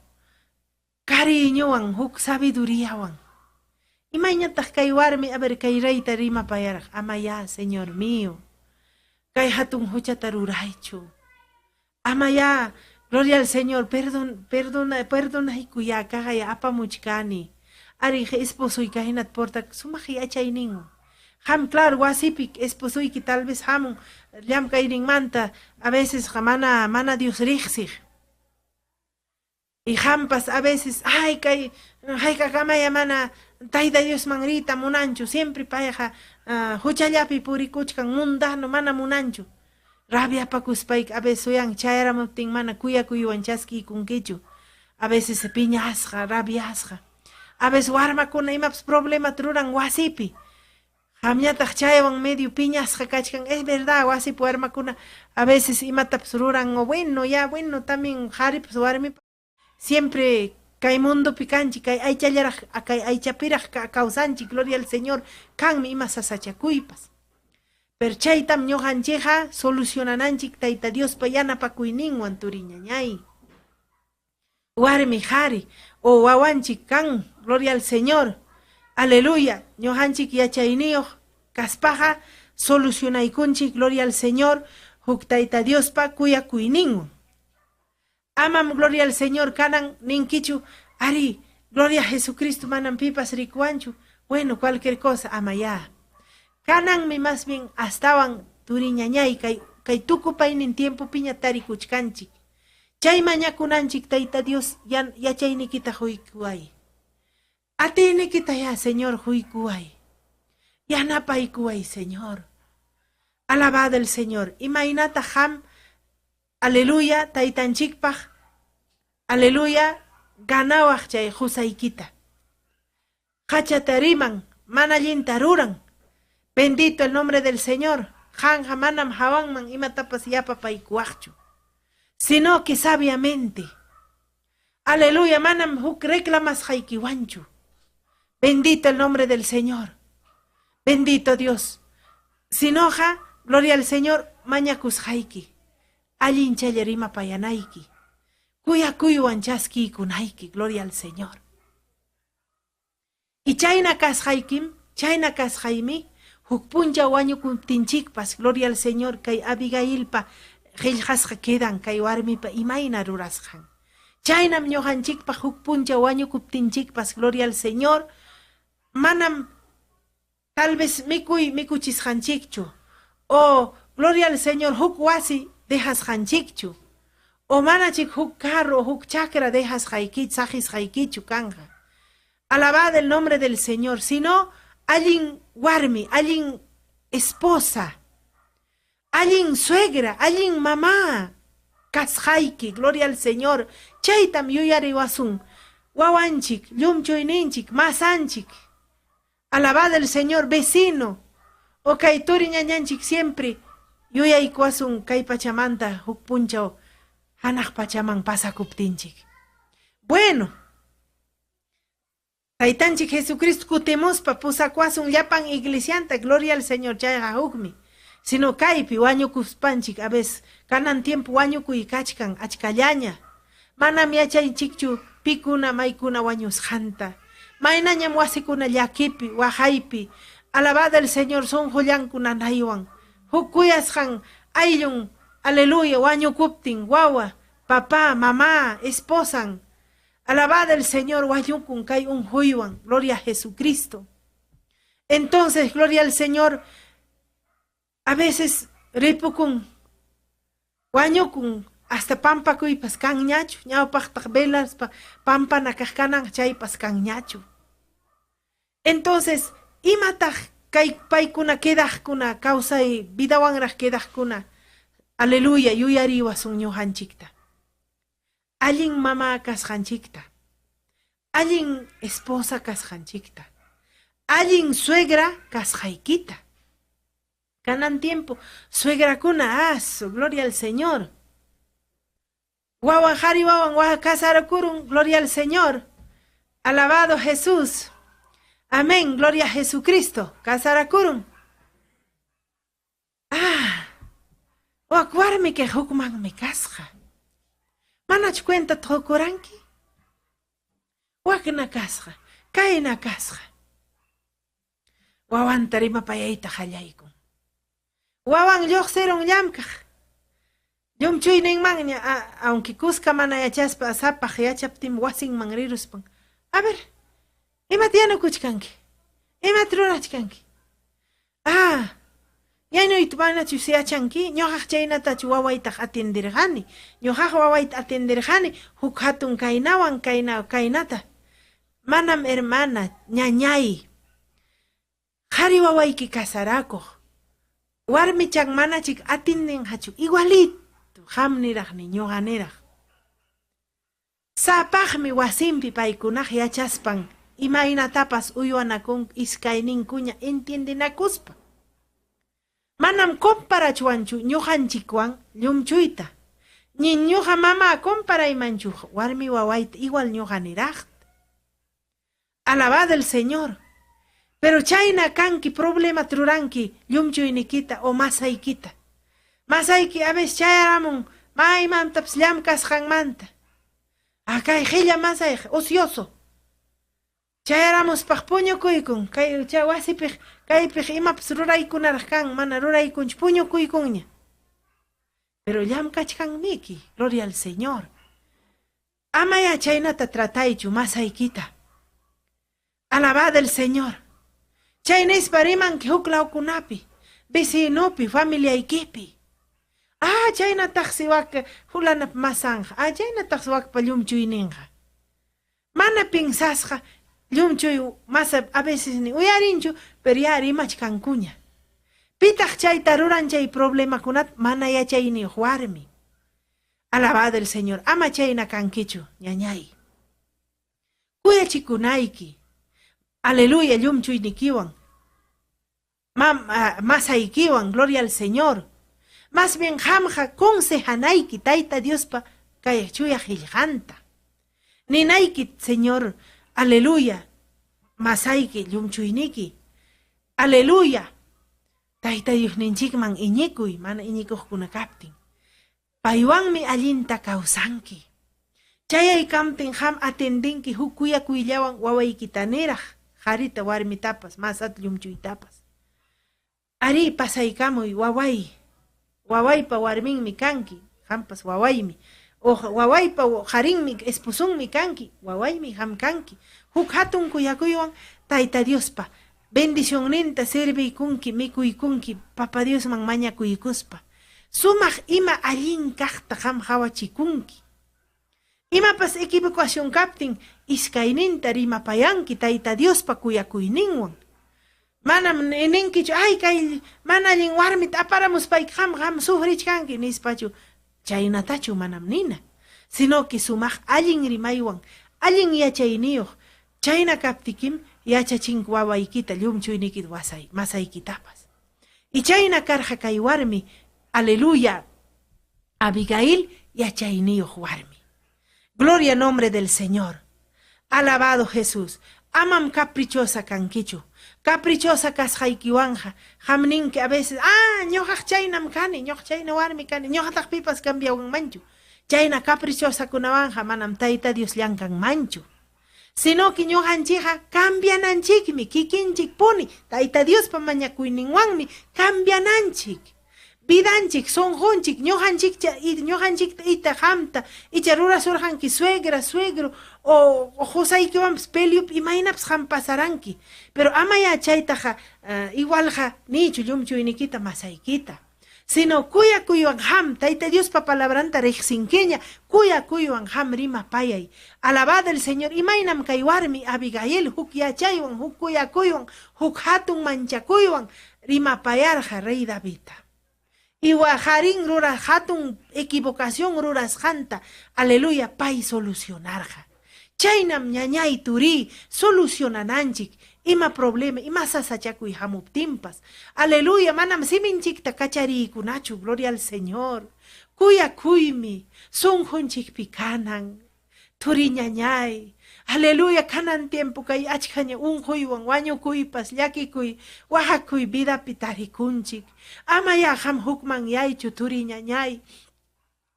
Cariñowan, huk sabiduríawan. Imayñataq kay warmi, a ver, kay reyta rimapayaraq, ama ya, Señor mío. Kay hatun huchata ruraychu. Ama ya, gloria al Señor, perdón, perdona, perdonaykuya, kaqaya apamuchkani. Ari esposoyka hinat porta sumaq yachayninwan. Qam, claro, wasipi esposoyki tal vez hamun llamkayninmanta, a veces mana, mana Dios riqsiq. Y qampas a veces, ay, kay haykakamaya mana Tayta Diosman riyta munanchu, siempre payqa huchallapi purikuchkan, mundano mana munanchu. Rabiapakuspayki a veces suyan chayaramuptin mana kuyakuywan chaskiykunkichu. A veces piñasqa, rabiasqa. A veces warmakuna imapas problemata ruran wasipi. Qamñataq chaywan medio piñasqa kachkan, es verdad, wasipi warmakuna a veces imatapas ruran, o bueno, ya bueno, también qharipas warmipas. Siempre kay mundopi kanchik, kay aychallaraq, kay aychapiraq kawsanchik, gloria al Señor, kanmi ima sasachakuypas. Pero chaytam ñuqanchikqa solucionananchik Tayta Diospa yanapakuyninwan turi ñañay. Warmi qhari o wawanchik kan, gloria al Señor, aleluya, ñuqanchik yachayniyuq kaspaqa solucionaykunchik, gloria al Señor, huk Tayta Diospa kuyakuyninwan. Amam, gloria al Señor, kanan ninkichu, ari, gloria a Jesucristo, manam pipas rikuwanchu, bueno, cualquier cosa, ama ya. Kananmi más bien astawan turi ñañay, kay, kay tukupaynin tiempo piña tarikuchkanchik. Chay mañakunanchik Tayta Dios, yachaynikita huykuway. Atiynikita ya, Señor, huykuway. Yanapaykuway, Señor. Alabado el Señor. Imaynata qam, aleluya, taytanchikpaq, aleluya, ganawaq chay qusaykita. Qachata riman, mana allinta ruran. Bendito el nombre del Señor. Qamqa manam hawanman imatapas yapapaykuwaqchu. Sino que sabiamente. Aleluya, manam huk reclamasqaykiwanchu. Bendito el nombre del Señor. Bendito Dios. Sinoqa, gloria al Señor, mañakusqayki. Allinchalla rimapayanayki. Kuyakuywan chaskiykunayki, gloria al Señor. Y chayna kasqaykim, chayna kasqaymi, huk puncha wañukuptinchikpas, gloria al Señor, kay Abigailpa qillqasqa quedan kay warmipa imayna rurasqan. Chaynam ñuqanchikpaq huk puncha wañukuptinchikpas, gloria al Señor, manam tal vez mikuy mikuchisqanchikchu, o gloria al Señor huk wasi dejasqanchikchu, o manachik huk carro, huk chakra dejasqayki, saqisqaykichu kanja. Alabad el nombre del Señor, sino allin warmi, allin esposa, allin suegra, allin mamá, kasqayki, gloria al Señor. Chaytam yuyariwasun, wawanchik, llumchuyninchik, masanchik. Alabad el Señor, vecino. O kay turi ñañanchik siempre yuyaykuwasun kay pachamanta huk punchaw hanaq pachaman pasakuptinchik. Bueno, Taytanchik Jesucristo kutimuspa pusakuwasun llapan iglesianta, gloria al Señor, chayqa hukmi. Sino kaypi wañukuspanchik, a veces kanan tiempo wañukuy kachkan achkallaña. Manam yachaychikchu pikuna maykuna wañusqanta. Maynañam wasikuna llakipi, waqaypi. Alabada el Señor sunqullanku nanaywan. Huk kuyasqan ayllun, aleluya, wañukuptin, wawa, papá, mamá, esposan. Alabada el Señor, wañukun kay unquywan, gloria a Jesucristo. Entonces, gloria al Señor, a veces ripukun, wañukun, hasta pampakuypas kanñachu, ñawpaqtaq velaspa pampana kaq kanan chaypas kanñachu. Entonces, imataq kay paykuna quedaqkuna, kawsay vidawanraq quedaqkuna, aleluya, yuyariwasun ñuqanchikta. Allin mama kasqanchikta, allin esposa kasqanchikta, allin suegra kasqaykita. Kanan tiempo, suegrakuna, asu, gloria al Señor. Wawan qhari wawan wa kasarakurun, gloria al Señor. Alabado Jesús. Amén, gloria a Jesucristo. Kasarakurun. Ah, wak warmi kay hukmanmi kasqa. Manach cuenta tukuranki? Wakna kasqa, kayna kasqa. Wawanta rimapayayta qallaykun. Wawan lluqsirun llamkaq. Llumchuyninmanña, aunque kuska mana yachaspa sapaq yachaptin wasinman riruspan. A ver, imata yanukuchkanki? Imata rurachkanki? Ah, yanuyta manachus yachanki, ñuqaq chaynatachu wawaytaq atenderqani. Ñuqaq wawayta atenderqani huk hatun kaynawan kayna kaynata. Manam hermana, ñañay. Qhari wawayki kasarakuq. Warmichan manachik atindinqachu igualito, qam niraqni ñuqa niraq. Sapaqmi wasinpi paykunaq yachaspan imaynatapas uywanakun iskayninkuña entiendinakuspa. Manam comparachwanchu ñuqanchikwan llumchuyta. Ni ñuqa mama comparaymanchu warmi wawayta igual ñuqa niraqta. Alabado el Señor. Pero chayna kanki problema truranki llumchuynikita o masaykita. Masayki a veces chayaramun maymantapas llamkasqanmanta. Akay qilla masayqa ocioso. Chayaramuspaq puñukuykun kay chay wasipiq kaypiq imapas ruraykunaraq kan mana ruraykunchu puñukuykunña. Pero llamkachkanmiki, gloria al Señor. Amaya chaynata trataychu masaykita. Alabado el Señor. Chaynispa rimanki huk lawkunapi, vecinopi, familiaykipi. Ah, chaynataqsi wak fulanap masanqa, ah, chaynataqsi wakpa llumchuyninqa. Mana pinsasqa llumchuy masa a veces ni uyarinchu, pero ya rimachkankuña. Pitaq chayta ruran chay problemakunata mana yachayniyuq warmi. Alabado el Señor, ama chayna kankichu, ñañay. Kuyachikunayki. Aleluya, llumchuynikiwan. Masaykiwan, gloria al Señor. Más bien qamqa consejanayki Tayta Diospa kay chuya qillqanta. Ninayki, Señor, aleluya, masayki llumchuyniki. Aleluya. Tayta Diosninchikman iñikuy, mana iñikuqkuna kaptin. Paywanmi allinta kawsanki. Chayaykamptin qam atendinki huk kuyakuyllawan wawaykita niraq, qharita warmitapas, masata llumchuytapas. Ari pasaykamuy waway, Wawaypa warminmi kanki, qampas wawaymi. O wawaypa qarinmi, esposunmi kanki, wawaymi qam kanki. Huk hatun kuyakuywan Tayta Diospa bendicionninta serviykunki, mikuykunki, Papa Diosman mañakuykuspa. Sumaq ima allin kaqta qam qawachikunki. Imapas equivocación kaptin iskayninta rimapayanki Tayta Diospa kuyakuyninwan. Manam ninkichu, ay kay mana allin warmita aparamuspayki qam qam sufrichkanki nispachu, chaynatachu manam nina. Sino que sumaq allin rimaywan, allin yachayniyuq, chayna kaptikim yachachinku wawaykita llumchuynikita wasay, masaykitapas. Y chayna karqa kay warmi, aleluya, Abigail yachayniyuq warmi. Gloria nombre del Señor. Alabado Jesús. Amam caprichosa kankichu. Caprichosa kasqaykiwanja. Qam ninki a veces, ah, ñuqaq chaynam kani, ñuqa chayna warmi kani, ñuqataq pipas cambiawanmanchu. Chayna caprichosakunawanja manam Tayta Dios llankanmanchu. Sino que ñuqanchikqa cambiananchikmi, kikinchik puni, Tayta Diospa mañakuyninwanmi cambiananchik. Vidanchik, sunqunchik, ñuqanchikcha, ñuqanchikta ita qamta, icha rurasurqanki suegra, suegro, o qusaykiwanpas peliupi imaynapas qam pasaranki. Pero amaya chaytaqa igualqa nichu llumchuynikita masaykita. Sino kuyakuywan qam Tayta Diospa palabranta riqsinkiña, kuyakuywan qam rimapayay. Alabado el Señor, imaynam kay warmi Abigail huk yachaywan, huk kuyakuywan, huk hatun manchakuywan rimapayarqa rey Davidta. Iwa qarin ruraq hatun equivocación rurasqanta, aleluya, pay solucionarqa. Chaynam ñañay turi solucionananchik ima problema, ima sasachakuy hamuptinpas. Aleluya, manam siminchikta kachariykunachu, gloria al Señor. Kuyakuymi sunqunchikpi kanan. Turi ñañay, aleluya, kanan tiempo kay achkaña unquywan wañukuypas, llakikuy, waqakuy vidapi tarikunchik. Amaya qam hukmanyaychu turi ñañay.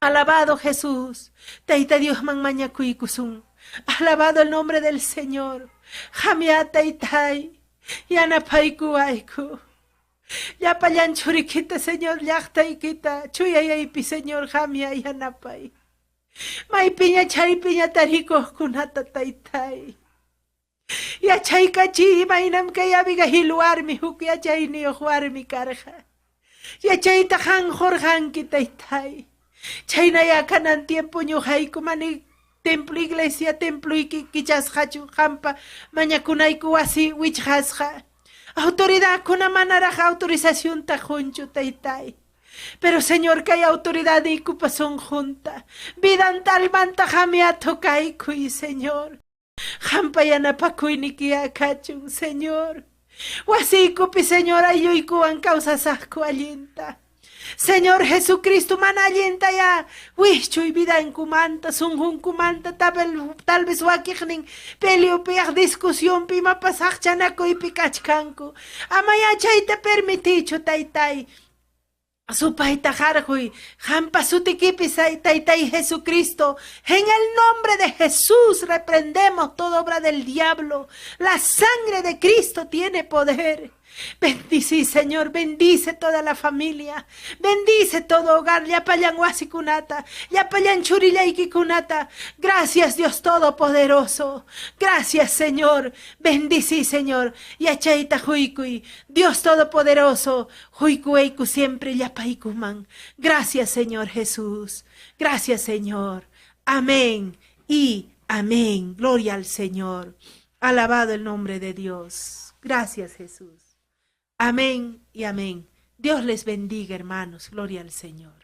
Alabado Jesús, Tayta Diosman mañakuykusun. Alabado el nombre del Señor. Qamya taytay, yanapaykuwayku. Llapallan churikita, Señor, llaqtaykita, chuyayaypi, Señor, qamya yanapay. Maypiña chaypiña tarikuqkunata taytay. Yachaykachiy imaynam kay Abigail warmi huk yachayniyuq warmi karqa. Yachayta qan qurqanki taytay. Chaynaya kanan tiempo ñuqayku mani templo iglesia temployki kichasqachu qampa mañakunayku wasi wichqasqa. Autoridadkuna manaraq autorizacionta qunchu taytay. Pero Señor kay autoridadniykupa sunqunta, vidanta almanta qamya tocaykuy, Señor. Qampa yanapakuynikiya kachun, Señor. Wasiykupi, Señor, aylluykuwan kawsasaqku allinta. Señor Jesucristo, mana allinta ya wischuy vidankumanta, sunqunkumanta, tal vez wakiqnin peliupiyaq discusionpi imapas haqchanakuypi kachkanku. Amaya chayta permitichu, taytay. Supayta qarquy, qampa sutikipi taytay Jesucristo. En el nombre de Jesús reprendemos toda obra del diablo. La sangre de Cristo tiene poder. Bendice, Señor, bendice toda la familia, bendice todo hogar, llapallan wasikunata, llapallan churillaykikunata. Gracias, Dios Todopoderoso. Gracias, Señor. Bendice, Señor. Yachayta huykuy, Dios Todopoderoso, huykueyku siempre llapaykuman. Gracias, Señor Jesús. Gracias, Señor. Amén y amén. Gloria al Señor. Alabado el nombre de Dios. Gracias, Jesús. Amén y amén. Dios les bendiga, hermanos. Gloria al Señor.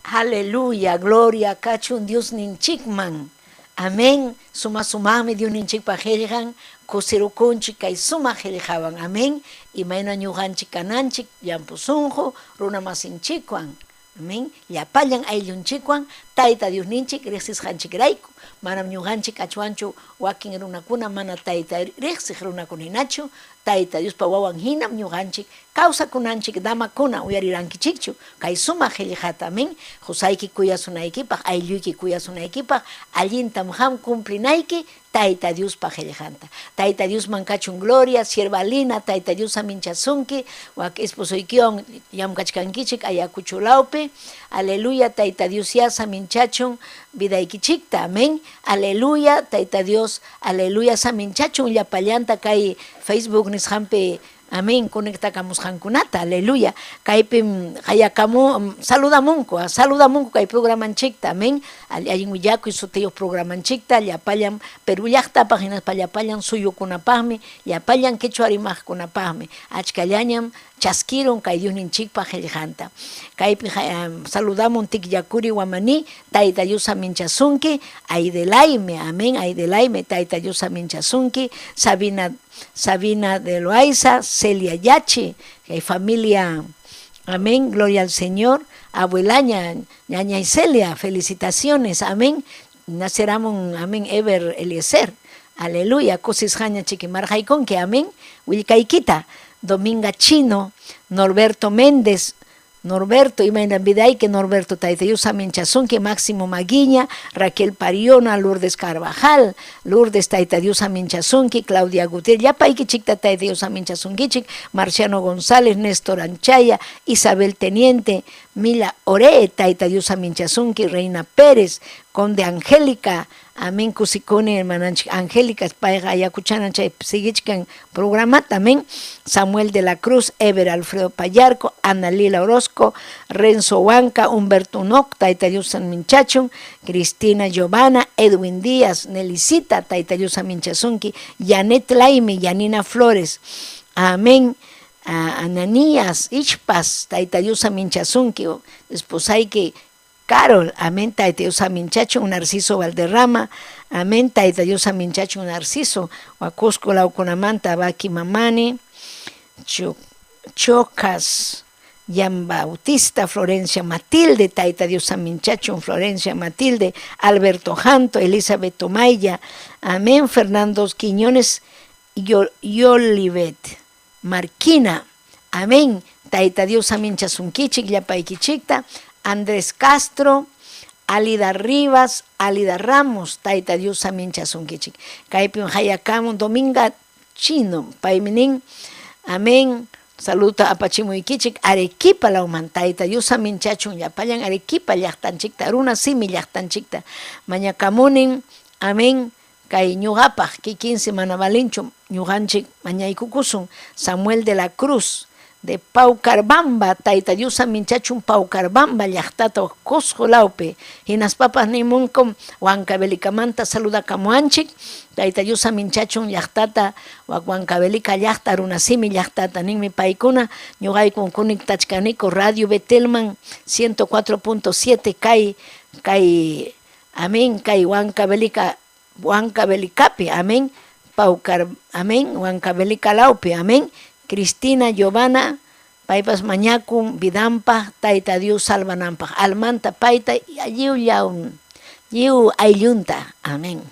Aleluya, gloria kachun Diosninchikman. Amén. Suma sumaqmi Diosninchikpa qillqan kusirukunchik kay sumaq qillqawan. Amén. Imayna ñuqanchik kananchik llampu sunqu runa masinchikwan. Amén. Llapallan ayllunchikwan Tayta Diosninchik riqsisqanchikrayku. Manam ñuqanchik kachwanchu wakin runakuna mana Tayta riqsiq runakuna hinachu, Tayta Diospa wawan hinam ñuqanchik kawsakunanchik damakuna uyarirankichikchu kay sumaq qillqata, amén. Qusayki kuyasunaykipaq, aylluyki kuyasunaykipaq, allintam qam cumplinayki Tayta Diospa qillqanta. Tayta Diosman kachun gloria, sierva Lina, Tayta Dios saminchasunki, wak esposoykiwan llamkachkankichik Ayacucho lawpi. Aleluya, Tayta Dios ya saminchachun vidaykichikta, amén. Aleluya, Tayta Dios, aleluya, saminchachun llapallanta kay Facebook nisqanpi, amén, conectakamusqankunata, aleluya. Kaypim qayakamu, saludamunku, saludamunku kay programanchikta, amén. Allin willakuy sutiyuq programanchikta, llapallan Perú llaqtapaq hinaspa llapallan suyukunapaqmi, llapallan quechua rimaqkunapaqmi, achkallañam chaskirun kay Diosninchikpa qillqanta. Kaypi saludamun Tikllakuri Wamani, Tayta Dios saminchasunki, Aidelaime, amén, Aidelaime, Tayta Dios saminchasunki, Sabina, Sabina de Loaiza, Celia Yachi, kay familia, amén, gloria al Señor, abuelaña, ñañay Celia, felicitaciones, amén, naceramun, amén, Ever Eliezer, aleluya, kusisqaña chiki marqaykunki, amén, willkaykita, Dominga Chino, Norberto Méndez, Norberto, imayna vidayki, Norberto, Tayta Dios saminchasunki, Máximo Maguiña, Raquel Pariona, Lourdes Carvajal, Lourdes, Tayta Dios saminchasunki, Claudia Gutiérrez, llapaykichikta Tayta Dios saminchasunkichik, Marciano González, Néstor Anchaya, Isabel Teniente, Mila Ore, Tayta Dios saminchasunki, Reina Pérez, Conde Angélica, amén, kusikuni hermananchik Angélica, payqa Ayacuchana chay sigichkan programata, amén, Samuel de la Cruz, Ever Alfredo Payarco, Ana Lila Orozco, Renzo Huanca, Humberto Noc, Tayta Dios saminchachun, Cristina Giovanna, Edwin Díaz, Nelicita, Tayta Dios saminchasunki, Janet Laime, Yanina Flores, amén, Ananías, Ichpas, Tayta Dios saminchasunki, esposayki Carol, amén, Tayta Dios saminchachun, Narciso Valderrama, amén, Tayta Dios saminchachun, Narciso, Cusco lawkunamanta, Baki Mamani, Chocas, Jan Bautista, Florencia Matilde, Tayta Dios saminchachun, Florencia Matilde, Alberto Janto, Elizabeth Tomaya, amén, Fernando Quiñones, Yolivet, Marquina, amén, Tayta Dios saminchasunkichik, llapaykichikta, Andrés Castro, Alida Rivas, Alida Ramos, Tayta Dios saminchasunkichik. Kaypim hayakamun Dominga Chino, paymi nin, amén, saluta apachimuykichik, Arequipa lawman, Tayta Dios saminchachun, llapallan Arequipa llaqtanchikta, runa simi llaqtanchikta, mañakamunin, amén, kay ñuqapaq, kikinsi mana valinchu, ñuqanchik mañaykukusun, Samuel de la Cruz, de Paucarbamba, Tayta Dios saminchachun Paucarbamba llaqtata Cusco lawpi, hinaspapas nimunkum Huancavelikamanta saludakamuanchik, Tayta Dios saminchachun llaqtata, Huancavelica llaqta, runasimi llaqtata, ninmi paykuna, ñuqayku conectachkaniku Radio Betelman 104.7 kay, kay, amén, kay Huancavelica, Huancavelicapi, amén, Paucar, amén, Huancavelica lawpi, amén, Cristina Giovanna, paypas mañakun vidanpaq, Tayta Dios salvananpaq, almanta payta lliw lliw ayllunta, amén.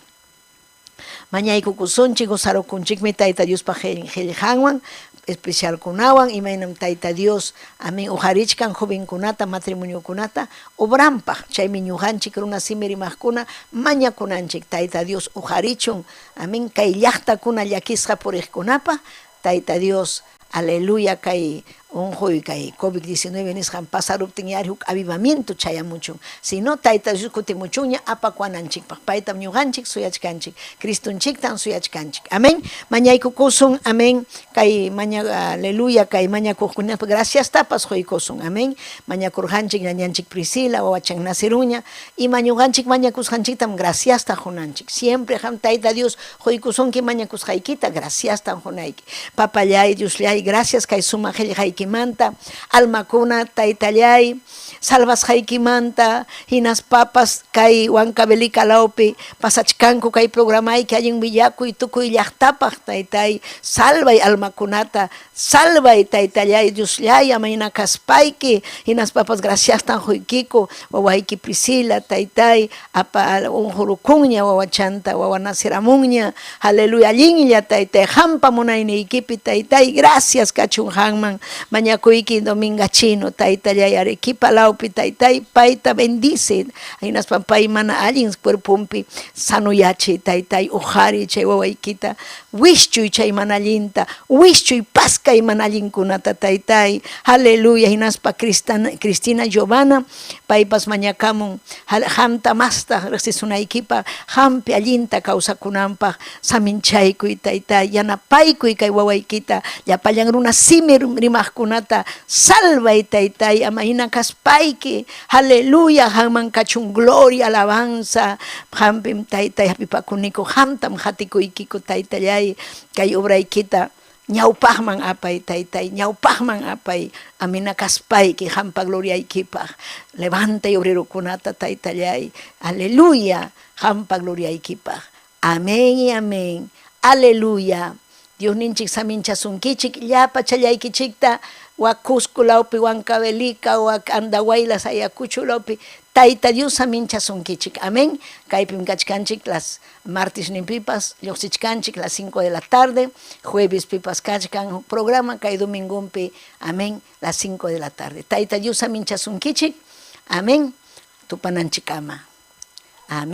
Mañaykukusunchik, gozarukunchikmi Tayta Diospaq qillqanwan, especialkunawan, imaynam Tayta Dios, amén, uqarichkan jovenkunata, matrimoniokunata, obranpaq, chaymi ñuqanchik runa simi rimaqkuna mañakunanchik, Tayta Dios uqarichun, amén, kay llaqtakuna llakisqa puriqkunapaq, Tayta Dios, aleluya, kay unquy, kay COVID-19 nisqan pasaruptin yari huk avivamiento chayamuchun, sino Tayta Dios kutimuchunña apakuananchikpaq, paytam ñuqanchik suyachkanchik, Cristonchiktan suyachkanchik, amén, mañaykukusun, amén, kay maña, aleluya, kay mañakuqkunapaq gracias tapas quykusun, amén, mañakurqanchik ñañanchik Priscila, wawachan naciruña, ima ñuqanchik mañakusqanchiktam graciasta qunanchik, siempre qam Tayta Dios quykusunki mañakusqaykita, graciastan qunayki, papallay, Diosllay, gracias kay sumaq qillqaykimanta. kasqaykimanta, almakuna taytallay salvasqaykimanta, hinaspapas kay Huancavelica lawpi pasachkanku kay programayki allin willakuy tukuy llaqtapaq taytay, salvay almakunata, salvay taytallay Diosllay amayna kaspayki, hinaspapas graciastan quykiku wawayki Priscila taytay, apa unqurukunña wawachanta, wawa naceramunña, aleluya, allinlla taytay, qampa munayniykipi taytay, gracias kachun qanman, mañakuyki Dominga Chino taytallay Arequipa lawpi taytay, payta bendice, hinaspa pay mana allin cuerpompi sanoyachiy taytay, uqariy chay wawaykita, wischuy chay mana allinta, wischuy paskay mana allinkunata taytay, aleluya, hinaspa Cristina Giovanna, paypas mañakamun, qamta masta riqsisunaykipaq, qampi allinta kawsakunanpaq, saminchaykuy taytay, yanapaykuy kay wawaykita, llapallan runa simi rimaqkunata, salvay taytay, ama hina kaspayki, aleluya, qanman kachun gloria, alabanza, qampim taytay hapipakuniku, qamtam qatikuykiku taytallay, kay obraykita ñawpaqman apay taytay, ñawpaqman apay, amina kaspayki qampa gloriaykipaq, levantay obrerokunata taytallay, aleluya, qampa gloriaykipaq, amén y amén, aleluya. Diosninchik saminchasunkichik, llapa challaykichikta, wak Cusco lawpi, Huancavelica, wak Andahuaylas, Ayacucho lawpi, Tayta Dios saminchasunkichik, amén. Kaypim kachkanchik las martes nimpipas, lluqsichkanchik las 5 de la tarde, jueves pipas kachkan programa, kay domingompi, amén, las 5 de la tarde. Tayta Dios saminchasunkichik, amén, tupananchikama, amén.